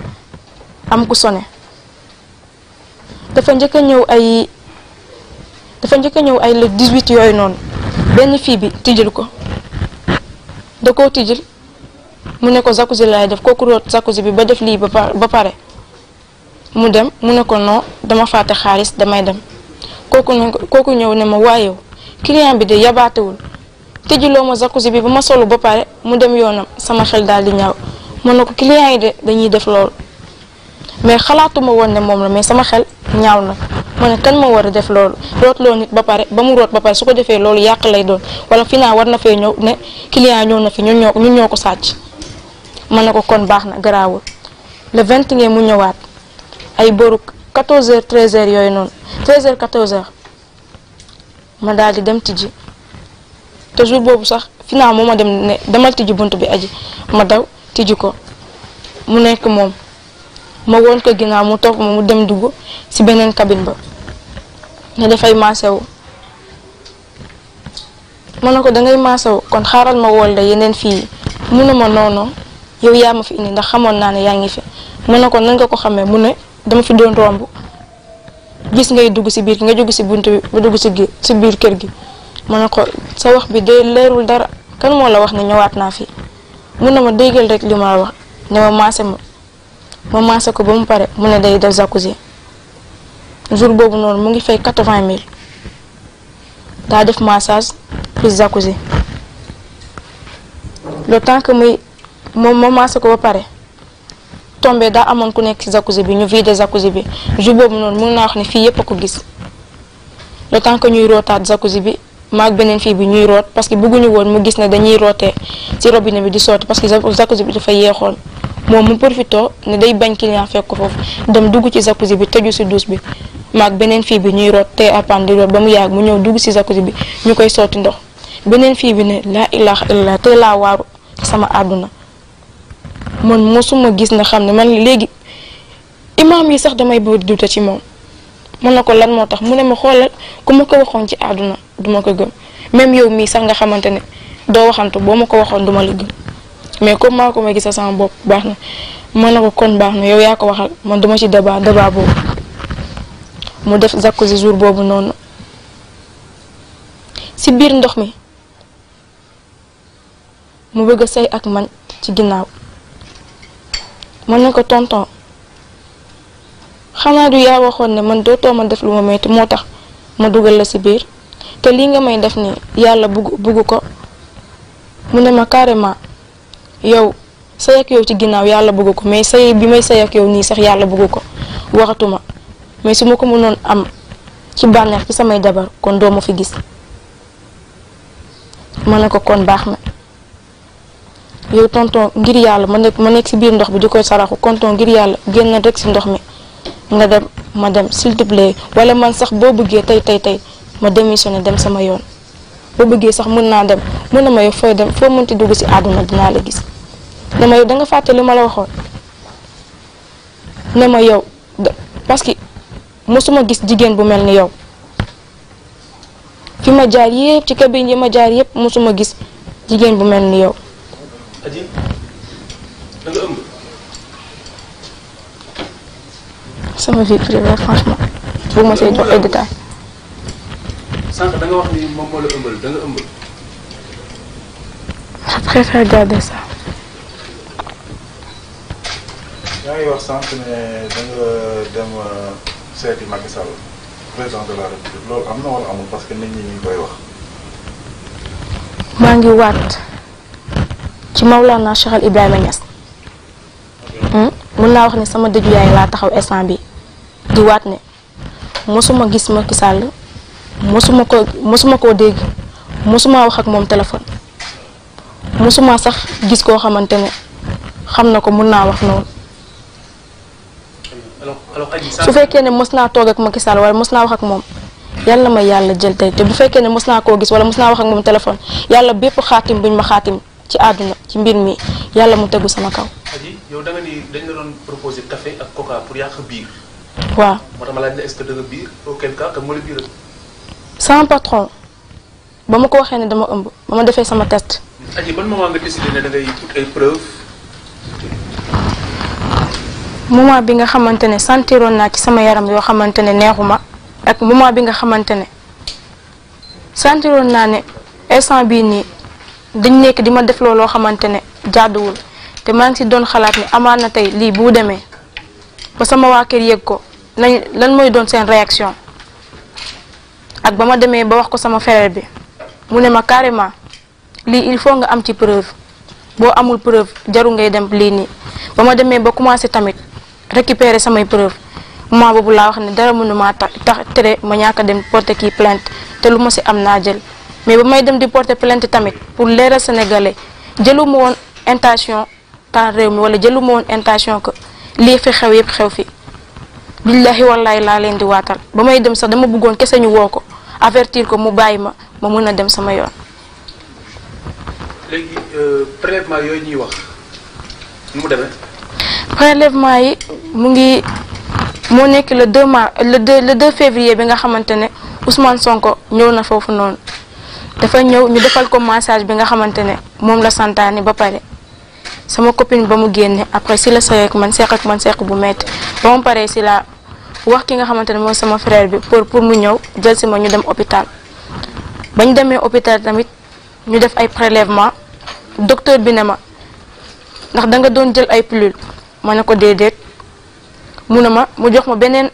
am ku sonné dafa njëkk a ñëw ay le 18 yooyu noonu benn fii bi tijjil ko da koo tijjil mu ne ko jacuzzi laay def kooku root jacuzzi bi ba def lii ba pare mu dem mu ne ko non dama fàtte xaalis damay dem kooku ñëw ne ma waayew client bi de yabaatewul tijjiloo ma jacuzzi bi ba ma solu ba pare mu dem yoonam sama xel daal di ñaaw mu ne ko client yi de dañuy def loolu mais xalaatuma woon ne moom la mais sama xel ñaaw na ma ne kan ma war a def loolu rootloo nit ba pare ba mu root ba pare su ko defee loolu yàq lay doon wala finaa war na fee ñëw ne client ñëw na fi ñun ñoo ko sàcc ma ne ko kon baax na garaawul le 20 mu ñëwaat ay boru 14h 13h yooyu noonu 13h 14h ma daal di dem tijji te jour boobu sax finaa moo ma dem ne demal tijji bunt bi aji ma daw tijji ko mu nekk moom ma woon ko ginnaaw mu topp ma mu dem dugg ci beneen cabine ba ne dafay maasewu ma ne ko dangay maasewu kon xaaral ma wool la yeneen fii mu ne ma noonu yow yaa ma fi indi ndax xamoon naa ne yaa ngi fi mu ne ko nan nga ko xamee mu ne dama fi doon romb gis ngay dugg ci biir nga jóg ci bunt bi ba dugg ci biir kër gi ma ne ko sa wax bi de leerul dara kan moo la wax ne ñëwaat naa fi mu ne ma déggal rek li ma la wax ne ma maase ko ba mu pare mu ne day def jacuzzi jour boobu noonu mu ngi fay 80 000 daa def massage plus jacuzzi le temps que moom ma maase ko ba pare tombé daa amoon ku nekk ci jacuzzi bi ñu vidé jacuzzi bi jour boobu noonu mën naa wax ne fii yépp a ko gis le temps que ñuy rootaat jacuzzi bi maag beneen fii bi ñuy root parce que bëgguñu woon mu gis ne dañuy rootee ci robinet bi di sotti parce que jacuzzi bi dafa yeexoon moom mu profitoo ne day bañ client fekk ko foofu dem dugg ci jacuzzi bi tëju ci douche bi maag beneen fii bi ñuy root te appan di root ba mu yàgg mu ñëw dugg ci jacuzzi bi ñu koy sotti ndox beneen fii bi ne laa ilaha illallah te laa waaru sama àdduna man mosuma gis na xam ne man léegi imaam yi sax damay bëgg dute ci moom mën na ko lan moo tax mu ne ma xoolal ku ma ko waxoon ci àdduna duma ko gëm même yow mii sax nga xamante ne doo waxantu boo ma ko waxoon duma la gëm mais comme maa ko ma gisa sama bopp baax na mën na ko kon baax na yow yaa ko waxal man duma ci débat boobu mu def jacuzzi jour boobu noonu ci biir ndox mi mu bëgg a sëy ak man ci ginnaaw mën na ko tonton xanaa du yaa waxoon ne man dootoo ma def lu ma metti moo tax ma dugal la ci biir te lii nga may def nii yàlla bugg ko mu ne ma carrément yow sëy ak yow ci ginnaaw yàlla bugg ko mais sëy bi may sëy ak yow nii sax yàlla bugg ko waxatuma mais su ma ko mënoon am ci bànneex ci samay jabar kon doo ma fi gis ma ne ko kon baax na yow tonton ngir yàlla ma nekk ci biir ndox bi di koy saraxu tonton ngir yàlla génn rek ci ndox mi nga dem ma dem s'il te plaît wala man sax boo bëggee tey ma démissionné dem sama yoon boo bëggee sax mën naa dem mën na ma yow fooy dem foo mënti dugg ci àdduna dinaa la gis ne ma yow da nga fàtte li ma la waxoon ne ma yow parce que mosuma gis jigéen bu mel ni yow fi ma jaar yépp ci cabine yi ma jaar yépp mosuma gis jigéen bu mel ni yow. Adji da nga ëmb. sama vie privée franchement bu ma see jox ay détails. sànq da nga wax ni moom moo la ëmbal da nga ëmb. je préfère garder ça. yaa ngi wax sànq ne da nga dem seeti Macky Sall président de la République loolu am na wala amul parce que nit ñi ñu koy wax. maa ngi waat ci Maulana Cheikh Al Ibrahima Niass. mën naa wax ne sama dëju yaay laa taxaw instant bi di waat ne mosuma gis Macky Sall mosuma koo dégg mosuma wax ak moom téléphone mosuma sax gis koo xamante ne xam na ko mën naa wax noonu. su fekkee ne mos naa toog ak Macky Sall wala mos naa wax ak moom yàlla may yàlla jël tey te bu fekkee ne mos naa koo gis wala mos naa wax ak moom téléphone yàlla bépp xaatim buñ ma xaatim ci àdduna ci mbir mi yàlla mu tegu sama kaw. Adji yow da nga ni dañ la doon proposer café ak coca pour yàq biir waaw. moo tax ma laaj ne est-ce que da nga biir auquel cas que moo la biiral. sama patron ba ma ko waxee ne dama ëmb ba ma defee sama test. aji ban moment nga décidé ne da ngay ut ay preuves. moment bi nga xamante ne sentiroon naa ci sama yaram yoo xamante ne neexuma ak moment bi nga xamante ne sentiroon naa ne instant bii nii dañ nekk di ma def looloo xamante ne jàdduwul te maa ngi si doon xalaat ne amaat na tey lii bu demee ba sama waa kër yëg ko nañ lan mooy doon seen réaction ak ba ma demee ba wax ko sama frère bi mu ne ma carrément lii il faut nga am ci preuve boo amul preuve jaru ngay dem lii nii ba ma demee ba commencé tamit récupérer samay preuve moment boobu laa wax ne dara mënuma tax tere ma ñàkk a dem porter kii plainte te lu ma si am naa jël mais ba may dem di porter plainte tamit pour leeral sénégalais jëluma woon intention taal réew mi wala jëluma woon intention que lii fi xew yëpp xew fi billahi wallahi laa leen di waatal ba may dem sax dama bëggoon kese ñu woo ko avertir ko mu bàyyi ma mën a dem sama yoon. léegi prélèvement yooyu ñuy wax nu mu demee. prélèvement yi moo nekk le 2 mars le 2 février bi nga xamante ne Ousmane Sonko ñëw na foofu noonu dafa ñëw ñu defal ko massage bi nga xamante ne moom la santaane ba pare sama copine ba mu génne après si la sëy ak man seq bu metti ba mu paree si la wax ki nga xamante ne mooy sama frère bi pour mu ñëw jël si ma ñu dem hôpital ba ñu demee hôpital tamit ñu def ay prélèvement docteur bi ne ma ndax da nga doon jël ay pilule ma ne ko déedéet mu ne ma mu jox ma beneen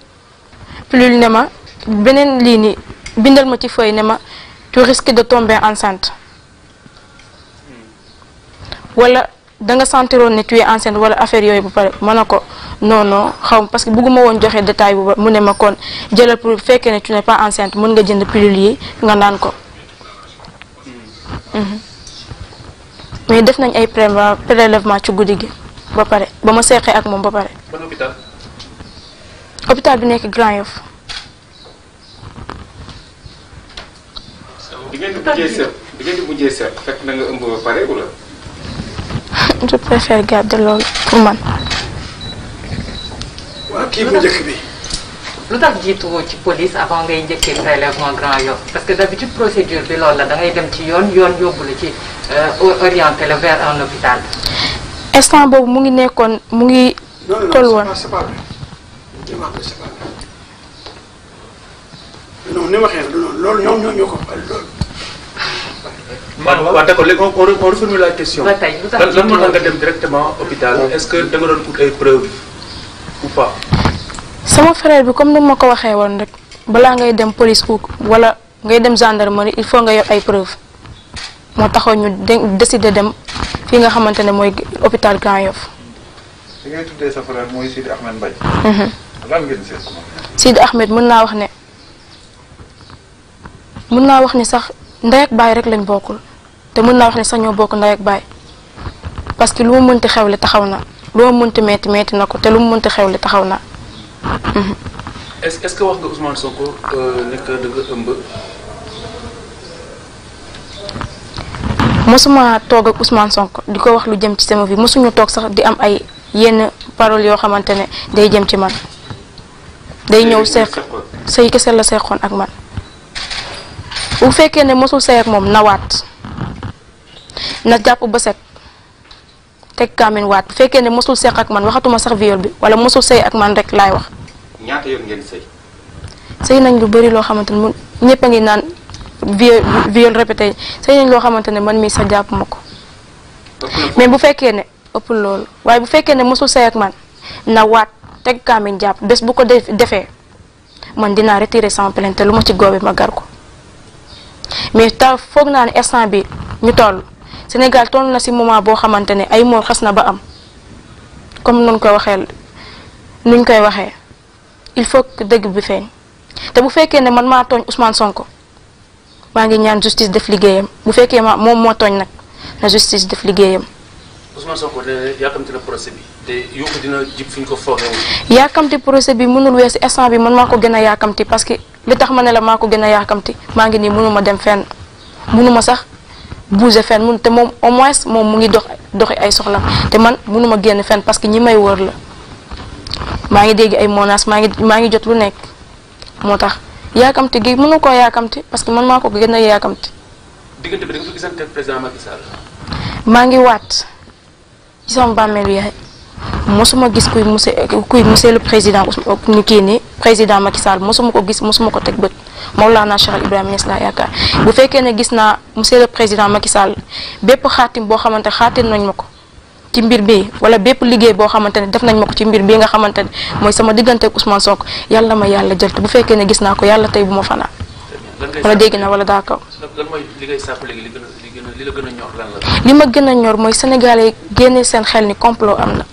pilule ne ma beneen lii nii bindal ma ci feuille ne ma tu risques de tomber enceinte wala da nga sentiroon ne tu es enceinte wala affaire yooyu bu pare ma ne ko non xaw parce que bëgguma woon joxe détail bu ba mu ne ma kon jëlal pour fekkee ne tu n'es pas enceinte mën nga jënd pilule yi nga naan ko. mais def nañ ay prélèvement ci guddi gi ba pare ba ma seexee ak moom ba pare. ban hôpital. hôpital bi nekk Grand Yoff. di ngeen di mujjee seet fekk na nga ëmb ba pare wala. je préfère garder loolu pour man. waaw kii bu njëkk bi. lu tax jiituwoo ci police avant ngay njëkkee prélèvement Grand Yoff parce que d'habitude procédure bi loolu la da ngay dem ci yoon yóbbu la ci orienté la vers un hôpital. instant boobu mu ngi nekkoon mu ngi. toll woon non ni waxee loolu ñoo ko loolu. waaw d'accord léegi on reformule la question. ba tey lu tax lan moo tax nga dem directement hôpital est-ce que da nga doon ut ay preuves ou pas. sama frère bi comme ni ma ko waxee woon rek balaa ngay dem police wala ngay dem gendarmerie il faut nga yor ay preuves moo taxoon ñu décider dem fii nga xamante ne mooy hôpital Grand Yoff. li ngay tuddee sa frère mooy Sidi Ahmed Mbaye. lan ngeen seet ko moom. Sidi Ahmed mën naa wax ne sax ndey ak baay rek lañ bokkul te mën naa wax ne sax ñoo bokk ndey ak baay parce que lu mu mënti xewle taxaw na lu mu mënti metti na ko te lu mu mënti xewle taxaw na. est-ce que wax nga Ousmane Sonko nekk da nga ëmb. mosuma toog ak Ousmane Sonko di ko wax lu jëm ci sama vie mosuñu toog sax di am ay yenn paroles yoo xamante ne day jëm ci man day ñëw sëy kese la seqoon ak man bu fekkee ne mosul sëy ak moom na waat na jàpp ba set teg kaamin waat bu fekkee ne mosul seq ak man waxatuma sax viol bi wala mosul sëy ak man rek laay wax. ñaata yoon ngeen sëy. sëy nañ lu bari loo xamante ne ñëpp a ngi naan viol répété sëy nañ loo xamante ne man mii sax jàpp ma ko mais bu fekkee ne ëpp loolu waaye bu fekkee ne mosul sëy ak man na waat teg kaamin jàpp bés bu ko defee man dinaa retirer sama plainte lu ma ci góobe ma gar ko mais foog naa ne instant bi ñu toll Sénégal toll na ci moment boo xamante ne ay moor xas na ba am comme nuñ koy waxee il faut que dëgg bi feeñ te bu fekkee ne man maa tooñ Ousmane Sonko maa ngi ñaan justice def liggéeyam bu fekkee moom moo tooñ nag na justice def liggéeyam. Ousmane Sonko nee yàkkamti na procès bi te yokku dina jib fi ñu ko foogee. yàkkamti procès bi mënul weesu instant bi man maa ko gën a yàkkamti parce que li tax ma ne la maa ko gën a yàkkamti maa ngi nii mënuma dem fenn mënuma sax bouger fenn te moom au moins moom mu ngi doxi ay soxlam te man mënuma génn fenn parce que ñi may wër la maa ngi dégg ay menaces maa ngi jot lu nekk moo tax yaakamti gi mënu koo yaakamti parce que man maa ko gën a yaakamti. diggante bi da nga fa gisante président Macky Sall. maa ngi waat ci sama bàmmeelu yaay mosuma gis kuy monsieur le président ni kii nii président Macky Sall mosuma ko gis mosuma ko teg bët Mawlana Cheikh Ibrahima Niass laa yaakaar bu fekkee ne gis naa monsieur le président Macky Sall bépp xaatim boo xamante xaatim nañ ma ko ci mbir bi wala bépp liggéey boo xamante ne def nañ ma ko ci mbir bi nga xamante ne mooy sama diggante ak Ousmane Sonko yàlla ma yàlla jël te bu fekkee ne gis naa ko yàlla tey bu ma fanaan wala dégg na wala daa kaw. lan mooy li ngay sàpp léegi li la gën a ñor lan la. li ma gën a ñor mooy Sénégalais génne seen xel ni complot am na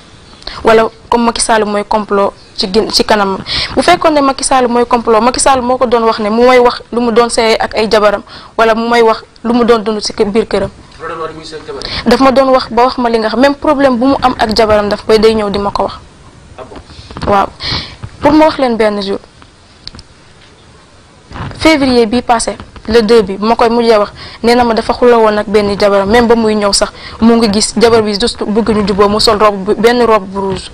wala comme Macky Sall mooy complot ci kanam bu fekkoon ne Macky Sall mooy complot Macky Sall moo ko doon wax ne mu may wax lu mu doon seey ak ay jabaram wala mu may wax lu mu doon dund ci biir këram. daf ma doon wax ba wax ma li nga xam même problème bu mu am ak jabaram daf koy day ñëw di ma ko wax. waaw pour ma wax leen benn jour février bii passé le 2 bi bu ma koy mujjee wax nee na ma dafa xula woon ak benn jabaram même ba muy ñëw sax mu ngi gis jabar bi juste bëgg ñu juboo mu sol benn robe bu rouge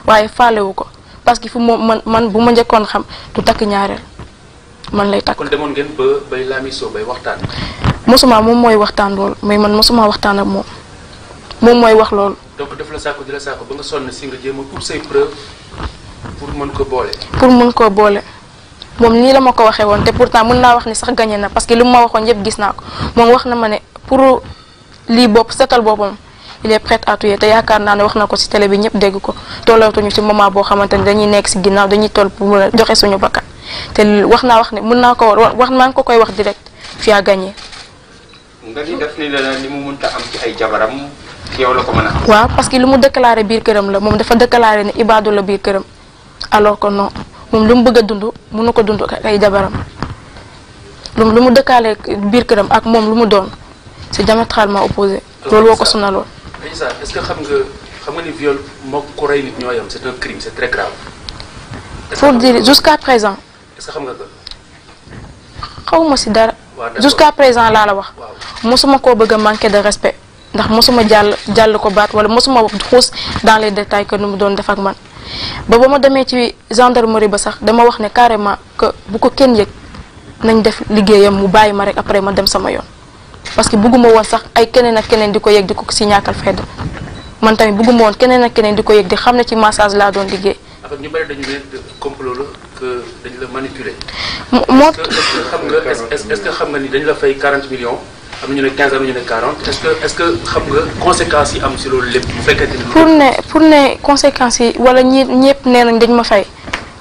waaye faalewu ko parce que fu man bu ma njëkkoon xam du takk ñaareel man lay takk. kon demoon ngeen ba bay laamisoo bay waxtaan. mosuma moom mooy waxtaan loolu mais man mosuma waxtaan ak moom mooy wax loolu. donc daf la sàkku di la sàkku ba nga sonn si nga jéem a ut say preuve pour mën ko boole. pour mën koo boole moom nii la ma ko waxee woon te pourtant mën naa wax ni sax gagné na parce que li mu ma waxoon yëpp gis naa ko moom wax na ma ne pour lii bopp setal boppam il est prêt à tout te yaakaar naa ne wax na ko ci télé bi ñëpp dégg ko tollatuñu ci moment boo xamante ne dañuy nekk ci ginnaaw dañuy toll pour mën a joxe suñu bakkan te wax ne mën naa ko wax maa ngi ko koy wax direct fi a gagné. nga ni def ni la li mu mënta am ci ay jabaram yow la ko mën a am. waaw parce que lu mu déclaré biir këram la moom dafa déclaré ne ibaadu la biir këram alors que non moom lu mu bëgg a dund mënu ko dund ak ay jabaram lu mu déclaré biir këram ak moom lu mu doon c'est diamétralement opposé. loolu woo ko sonaloon. est-ce que xam nga ni viol moo ko rey nit ñoo yam c'est un crime c'est très grave. pour dire jusqu'à présent. est-ce que xam nga ko. xawma ci dara. jusqu'à présent laa la wax. mosuma koo bëgg a manquer de respect ndax mosuma jàll ko baat wala mosuma xuus dans les détails que nu mu doon def ak man ba ma demee ci gendarmerie ba sax dama wax ne carrément que bu ko kenn yëg nañ def liggéeyam mu bàyyi ma rek après ma dem sama yoon parce que bëgguma woon sax ay keneen ak keneen di ko yëg di ko ci ñàkkal fedd man tamit bëgguma woon keneen ak keneen di ko yëg di xam ne ci massage laa doon liggéey. en fait ñu bari dañu ne complot la que dañu la manipuler. est-ce que xam nga ni dañu la fay 40 millions. am na ñu ne 15 am na ñu ne 40 est-ce que xam nga conséquences yi am ci loolu lépp bu fekkente ni. pour ne conséquences yi wala ñëpp nee nañ dañ ma fay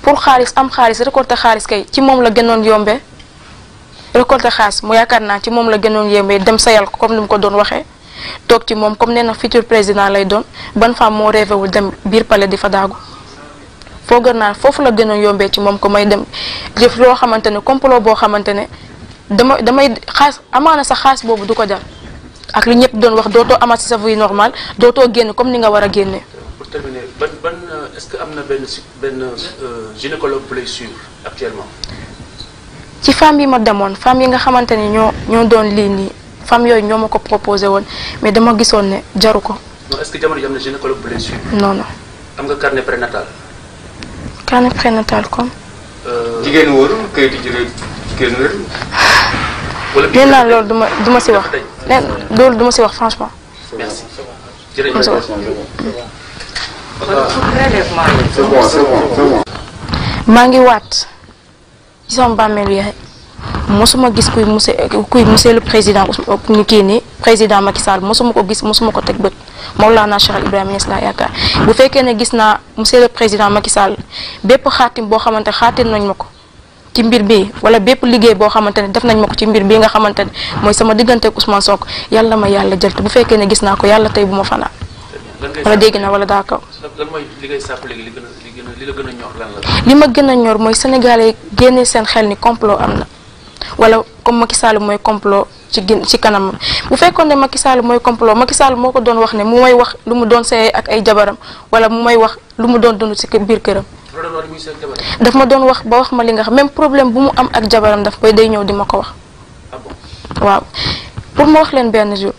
pour xaalis am xaalis récolter xaalis kay ci moom la gënoon yombee récolter xaalis mu yaakaar naa ci moom la gënoon yombee dem sayal ko comme ni mu ko doon waxee toog ci moom comme nee na futur président lay doon ban femme moo rêvé wul dem biir palais di fa daagu foog naa foofu la gënoon yombee ci moom ko may dem def loo xamante ne complot boo xamante ne. damay xaas amaana sax xaas boobu du ko jar ak li ñëpp doon wax dootoo amaat ci sa vie normale dootoo génn comme ni nga war a génne. pour terminer ban est-ce que am na benn gynécologue bu lay suivre actuellement. ci femme yi ma demoon femme yi nga xamante ni ñoo doon lii nii femme yooyu ñoo ma ko proposé woon mais dama gisoon ne jaru ko. non est-ce que jamono ji am na gynécologue bu lay suivre. non non. am nga carnet prénatal. carnet prénatal comme. jigéen wóor kayitu jigéen wér. nee naa loolu duma ci wax loolu duma ci wax franchement. merci. maa ngi waat ci sama bàmmeelu yaay mosuma gis kuy monsieur le président ni kii nii président Macky Sall mosuma ko gis mosuma ko teg bët Mawlana Cheikh Ibrahima Niass laa yaakaar bu fekkee ne gis naa monsieur le président Macky Sall bépp xaatim boo xamante xaatim nañ ma ko. ci mbir bi wala bépp liggéey boo xamante ne def nañ ma ko ci mbir bi nga xamante ne mooy sama diggante ak Ousmane Sonko yàlla ma yàlla jël te bu fekkee ne gis naa ko yàlla tey bu ma fanaan wala dégg na wala daa kaw. lan mooy li ngay sàpp léegi li la gën a ñor lan la. li ma gën a ñor mooy Sénégalais génne seen xel ni complot am na wala comme Macky Sall mooy complot ci kanam bu fekkoon ne Macky Sall mooy complot Macky Sall moo ko doon wax ne mu may wax lu mu doon seey ak ay jabaram wala mu may wax lu mu doon dund ci biir këram. daf ma doon wax ba wax ma li nga xam même problème bu mu am ak jabaram daf koy day ñëw di ma ko wax. waaw pour ma wax leen benn jour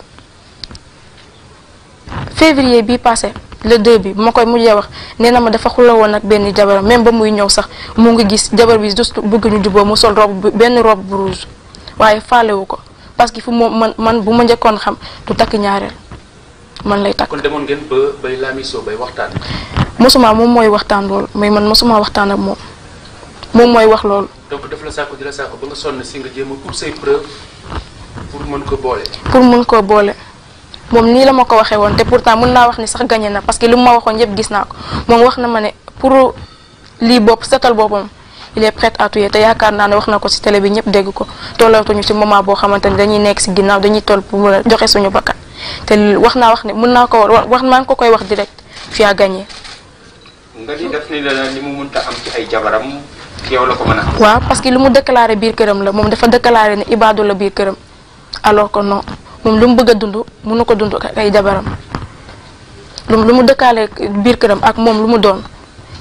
février bii passé le 2 bi bu ma koy mujjee wax nee na ma dafa xula woon ak benn jabaram même ba muy ñëw sax mu ngi gis jabar bi juste bëgg ñu juboo mu sol benn robe bu rouge waaye faalewu ko parce que fu man bu ma njëkkoon xam du takk ñaareel man lay takk. kon demoon ngeen ba bay laamisoo bay waxtaan. mosuma moom mooy waxtaan loolu mais man mosuma waxtaan ak moom mooy wax loolu. donc daf la saako di la saako ba nga sonn si nga jéem a ut say preuve pour mën ko boole. pour mën koo boole moom nii la ma ko waxee woon te pourtant mën naa wax ni sax gagné na parce que li mu ma waxoon yëpp gis naa ko moom wax na ma ne pour lii bopp setal boppam il est prêt à tout te yaakaar naa ne wax na ko ci télé bi ñëpp dégg ko tollatuñu ci moment boo xamante ni dañuy nekk ci ginnaaw dañuy toll pour mën a joxe suñu bakkan te wax ne mën naa ko wax maa ngi ko koy wax direct fi a gagné. nga ni def ni la li mu mënta am ci ay jabaram ci yow la ko mën a am. waaw parce que lu mu déclaré biir këram la moom dafa déclaré ne ibaadu la biir këram alors que non moom lu mu bëgg a dund mënu ko dund ak ay jabaram lu mu déclaré biir këram ak moom lu mu doon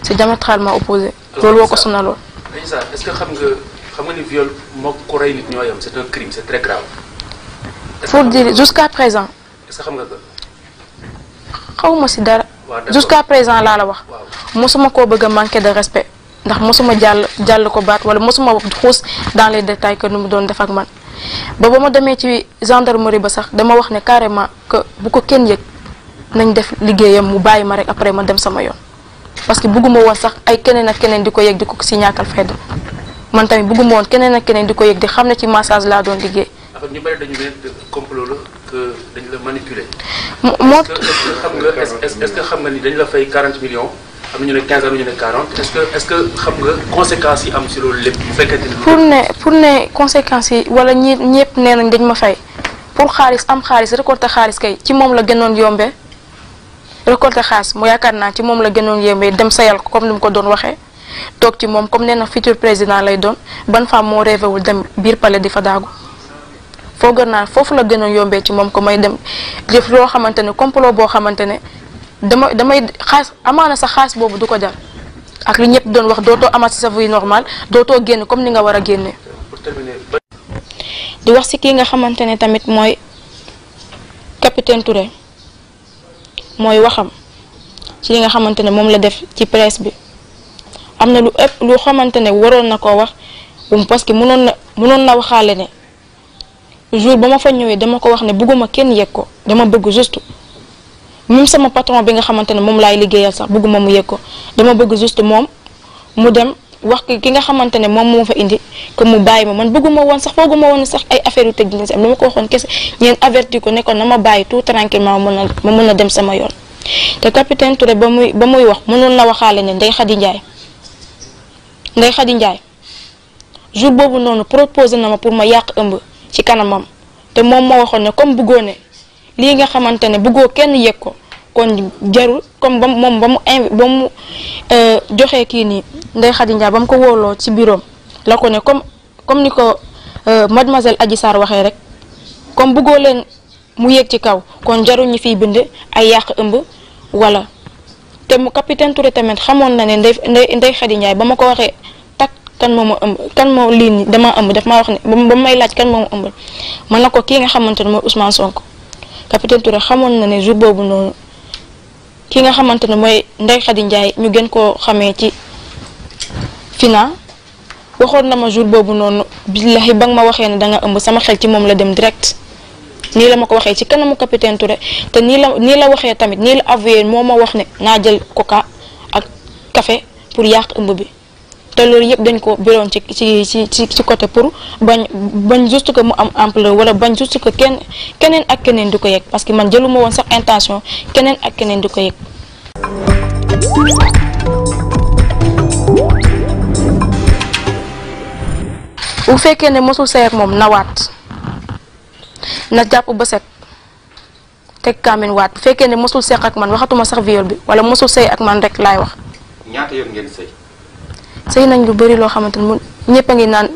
c'est diamétralement opposé. loolu woo ko sonaloon. Aïssa est-ce que xam nga ni viol moo ko rey nit ñoo yam c'est un crime c'est très grave. pour dire jusqu'à présent. est-ce que xam nga ko. xawma ci dara. jusqu'à présent laa la wax. mosuma koo bëgg a manquer de respect ndax mosuma jàll ko baat wala mosuma xuus dans les détails que nu mu doon def ak man ba ma demee ci gendarmerie ba sax dama wax ne carrément que bu ko kenn yëg nañ def liggéeyam mu bàyyi ma rek après ma dem sama yoon parce que bëgguma woon sax ay keneen ak keneen di ko yëg di ko ci ñàkkal fedd man tamit bëgguma woon keneen ak keneen di ko yëg di xam ne ci massage laa doon liggéey. en fait ñu bari dañu ne complot la que dañu la manipuler. est-ce que xam nga ni dañu la fay 40 millions. am na ñu ne 15 am na ñu ne 40 est-ce que xam nga conséquences yi am ci loolu lépp bu fekkente ni. pour ne conséquences yi wala ñëpp nee nañ dañ ma fay pour xaalis am xaalis récolter xaalis kay ci moom la gënoon yombee récolter xaalis mu yaakaar naa ci moom la gënoon yombee dem sayal ko comme ni mu ko doon waxee toog ci moom comme nee na futur président lay doon ban femme moo rêvé wul dem biir palais di fa daagu foogoon naa foofu la gënoon yombee ci moom ko may dem def loo xamante ne complot boo xamante ne. damay xaas amaana sax xaas boobu du ko jar ak li ñëpp doon wax dootoo amaat ci sa vie normale dootoo génn comme ni nga war a génne. di wax ci kii nga xamante ne tamit mooy capitaine Touré mooy waxam ci li nga xamante ne moom la def ci presse bi am na lu ëpp lu xamante ne waroon na koo wax parce que mënoon na waxaale ne jour ba ma fa ñëwee dama ko wax ne bëgguma kenn yegg ko dama bëgg juste. même sama patron bi nga xamante ne moom laay liggéeyal sax bëgguma mu yëg ko dama bëgg juste moom mu dem wax ki nga xamante ne moom moo fa indi que mu bàyyi ma man bëgguma woon sax fooguma woon sax ay affaire yu tëj dina si am dama ko waxoon kese ñeen averti ko ne ko na ma bàyyi tout tranquillement ma mën a dem sama yoon te capitaine Touré ba muy wax mënoon na waxaale ne Ndeye Khady Ndiaye jour boobu noonu proposé na ma pour ma yàq ëmb ci kanamam te moom moo waxoon ne comme bëggoo ne lii nga xamante ne bëggoo kenn yëg ko kon jarul comme ba mu joxee kii nii Ndeye Khady Ndiaye ba mu ko wóoloo ci bureau la ko ne comme ni ko mademoiselle Adji Sarr waxee rek comme bëggoo leen mu yéeg ci kaw kon jarul ñi fiy bind ay yàq ëmb wala te mu capitaine Touré tamit xamoon na ne Ndeye Khady Ndiaye ba ma ko waxee tak kan moo ma ëmb kan moo lii nii dama ëmb daf maa wax ne ba may laaj kan moo ma ëmb man na ko kii nga xamante ne mooy Ousmane Sonko capitaine Touré xamoon na ne jour boobu noonu ki nga xamante ne mooy Ndeye Khady Ndiaye ñu gën koo xamee ci Fina waxoon na ma jour boobu noonu billahi ba nga ma waxee ne da nga ëmb sama xel ci moom la dem direct nii la ma ko waxee ci kanamu capitaine Touré te nii la waxee tamit nii la avoué moo ma wax ne naa jël coca ak café pour yàq ëmb bi te loolu yëpp dañ ko biroon ci côté pour bañ juste que mu am ampleur wala bañ juste que keneen ak keneen du ko yëg parce que man jëluma woon sax intention keneen ak keneen du ko yëg. bu fekkee ne mosul sey ak moom nawaat na jàpp ba set teg kaamin waat bu fekkee ne mosul seq ak man waxatuma sax viol bi wala mosul sey ak man rek laay wax. ñaata yoon ngeen sëy. sëy nañ lu bari loo xamante ne ñëpp a ngi naan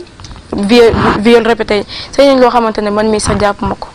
viol répété sëy nañ loo xamante ne man mii sax jàpp ma ko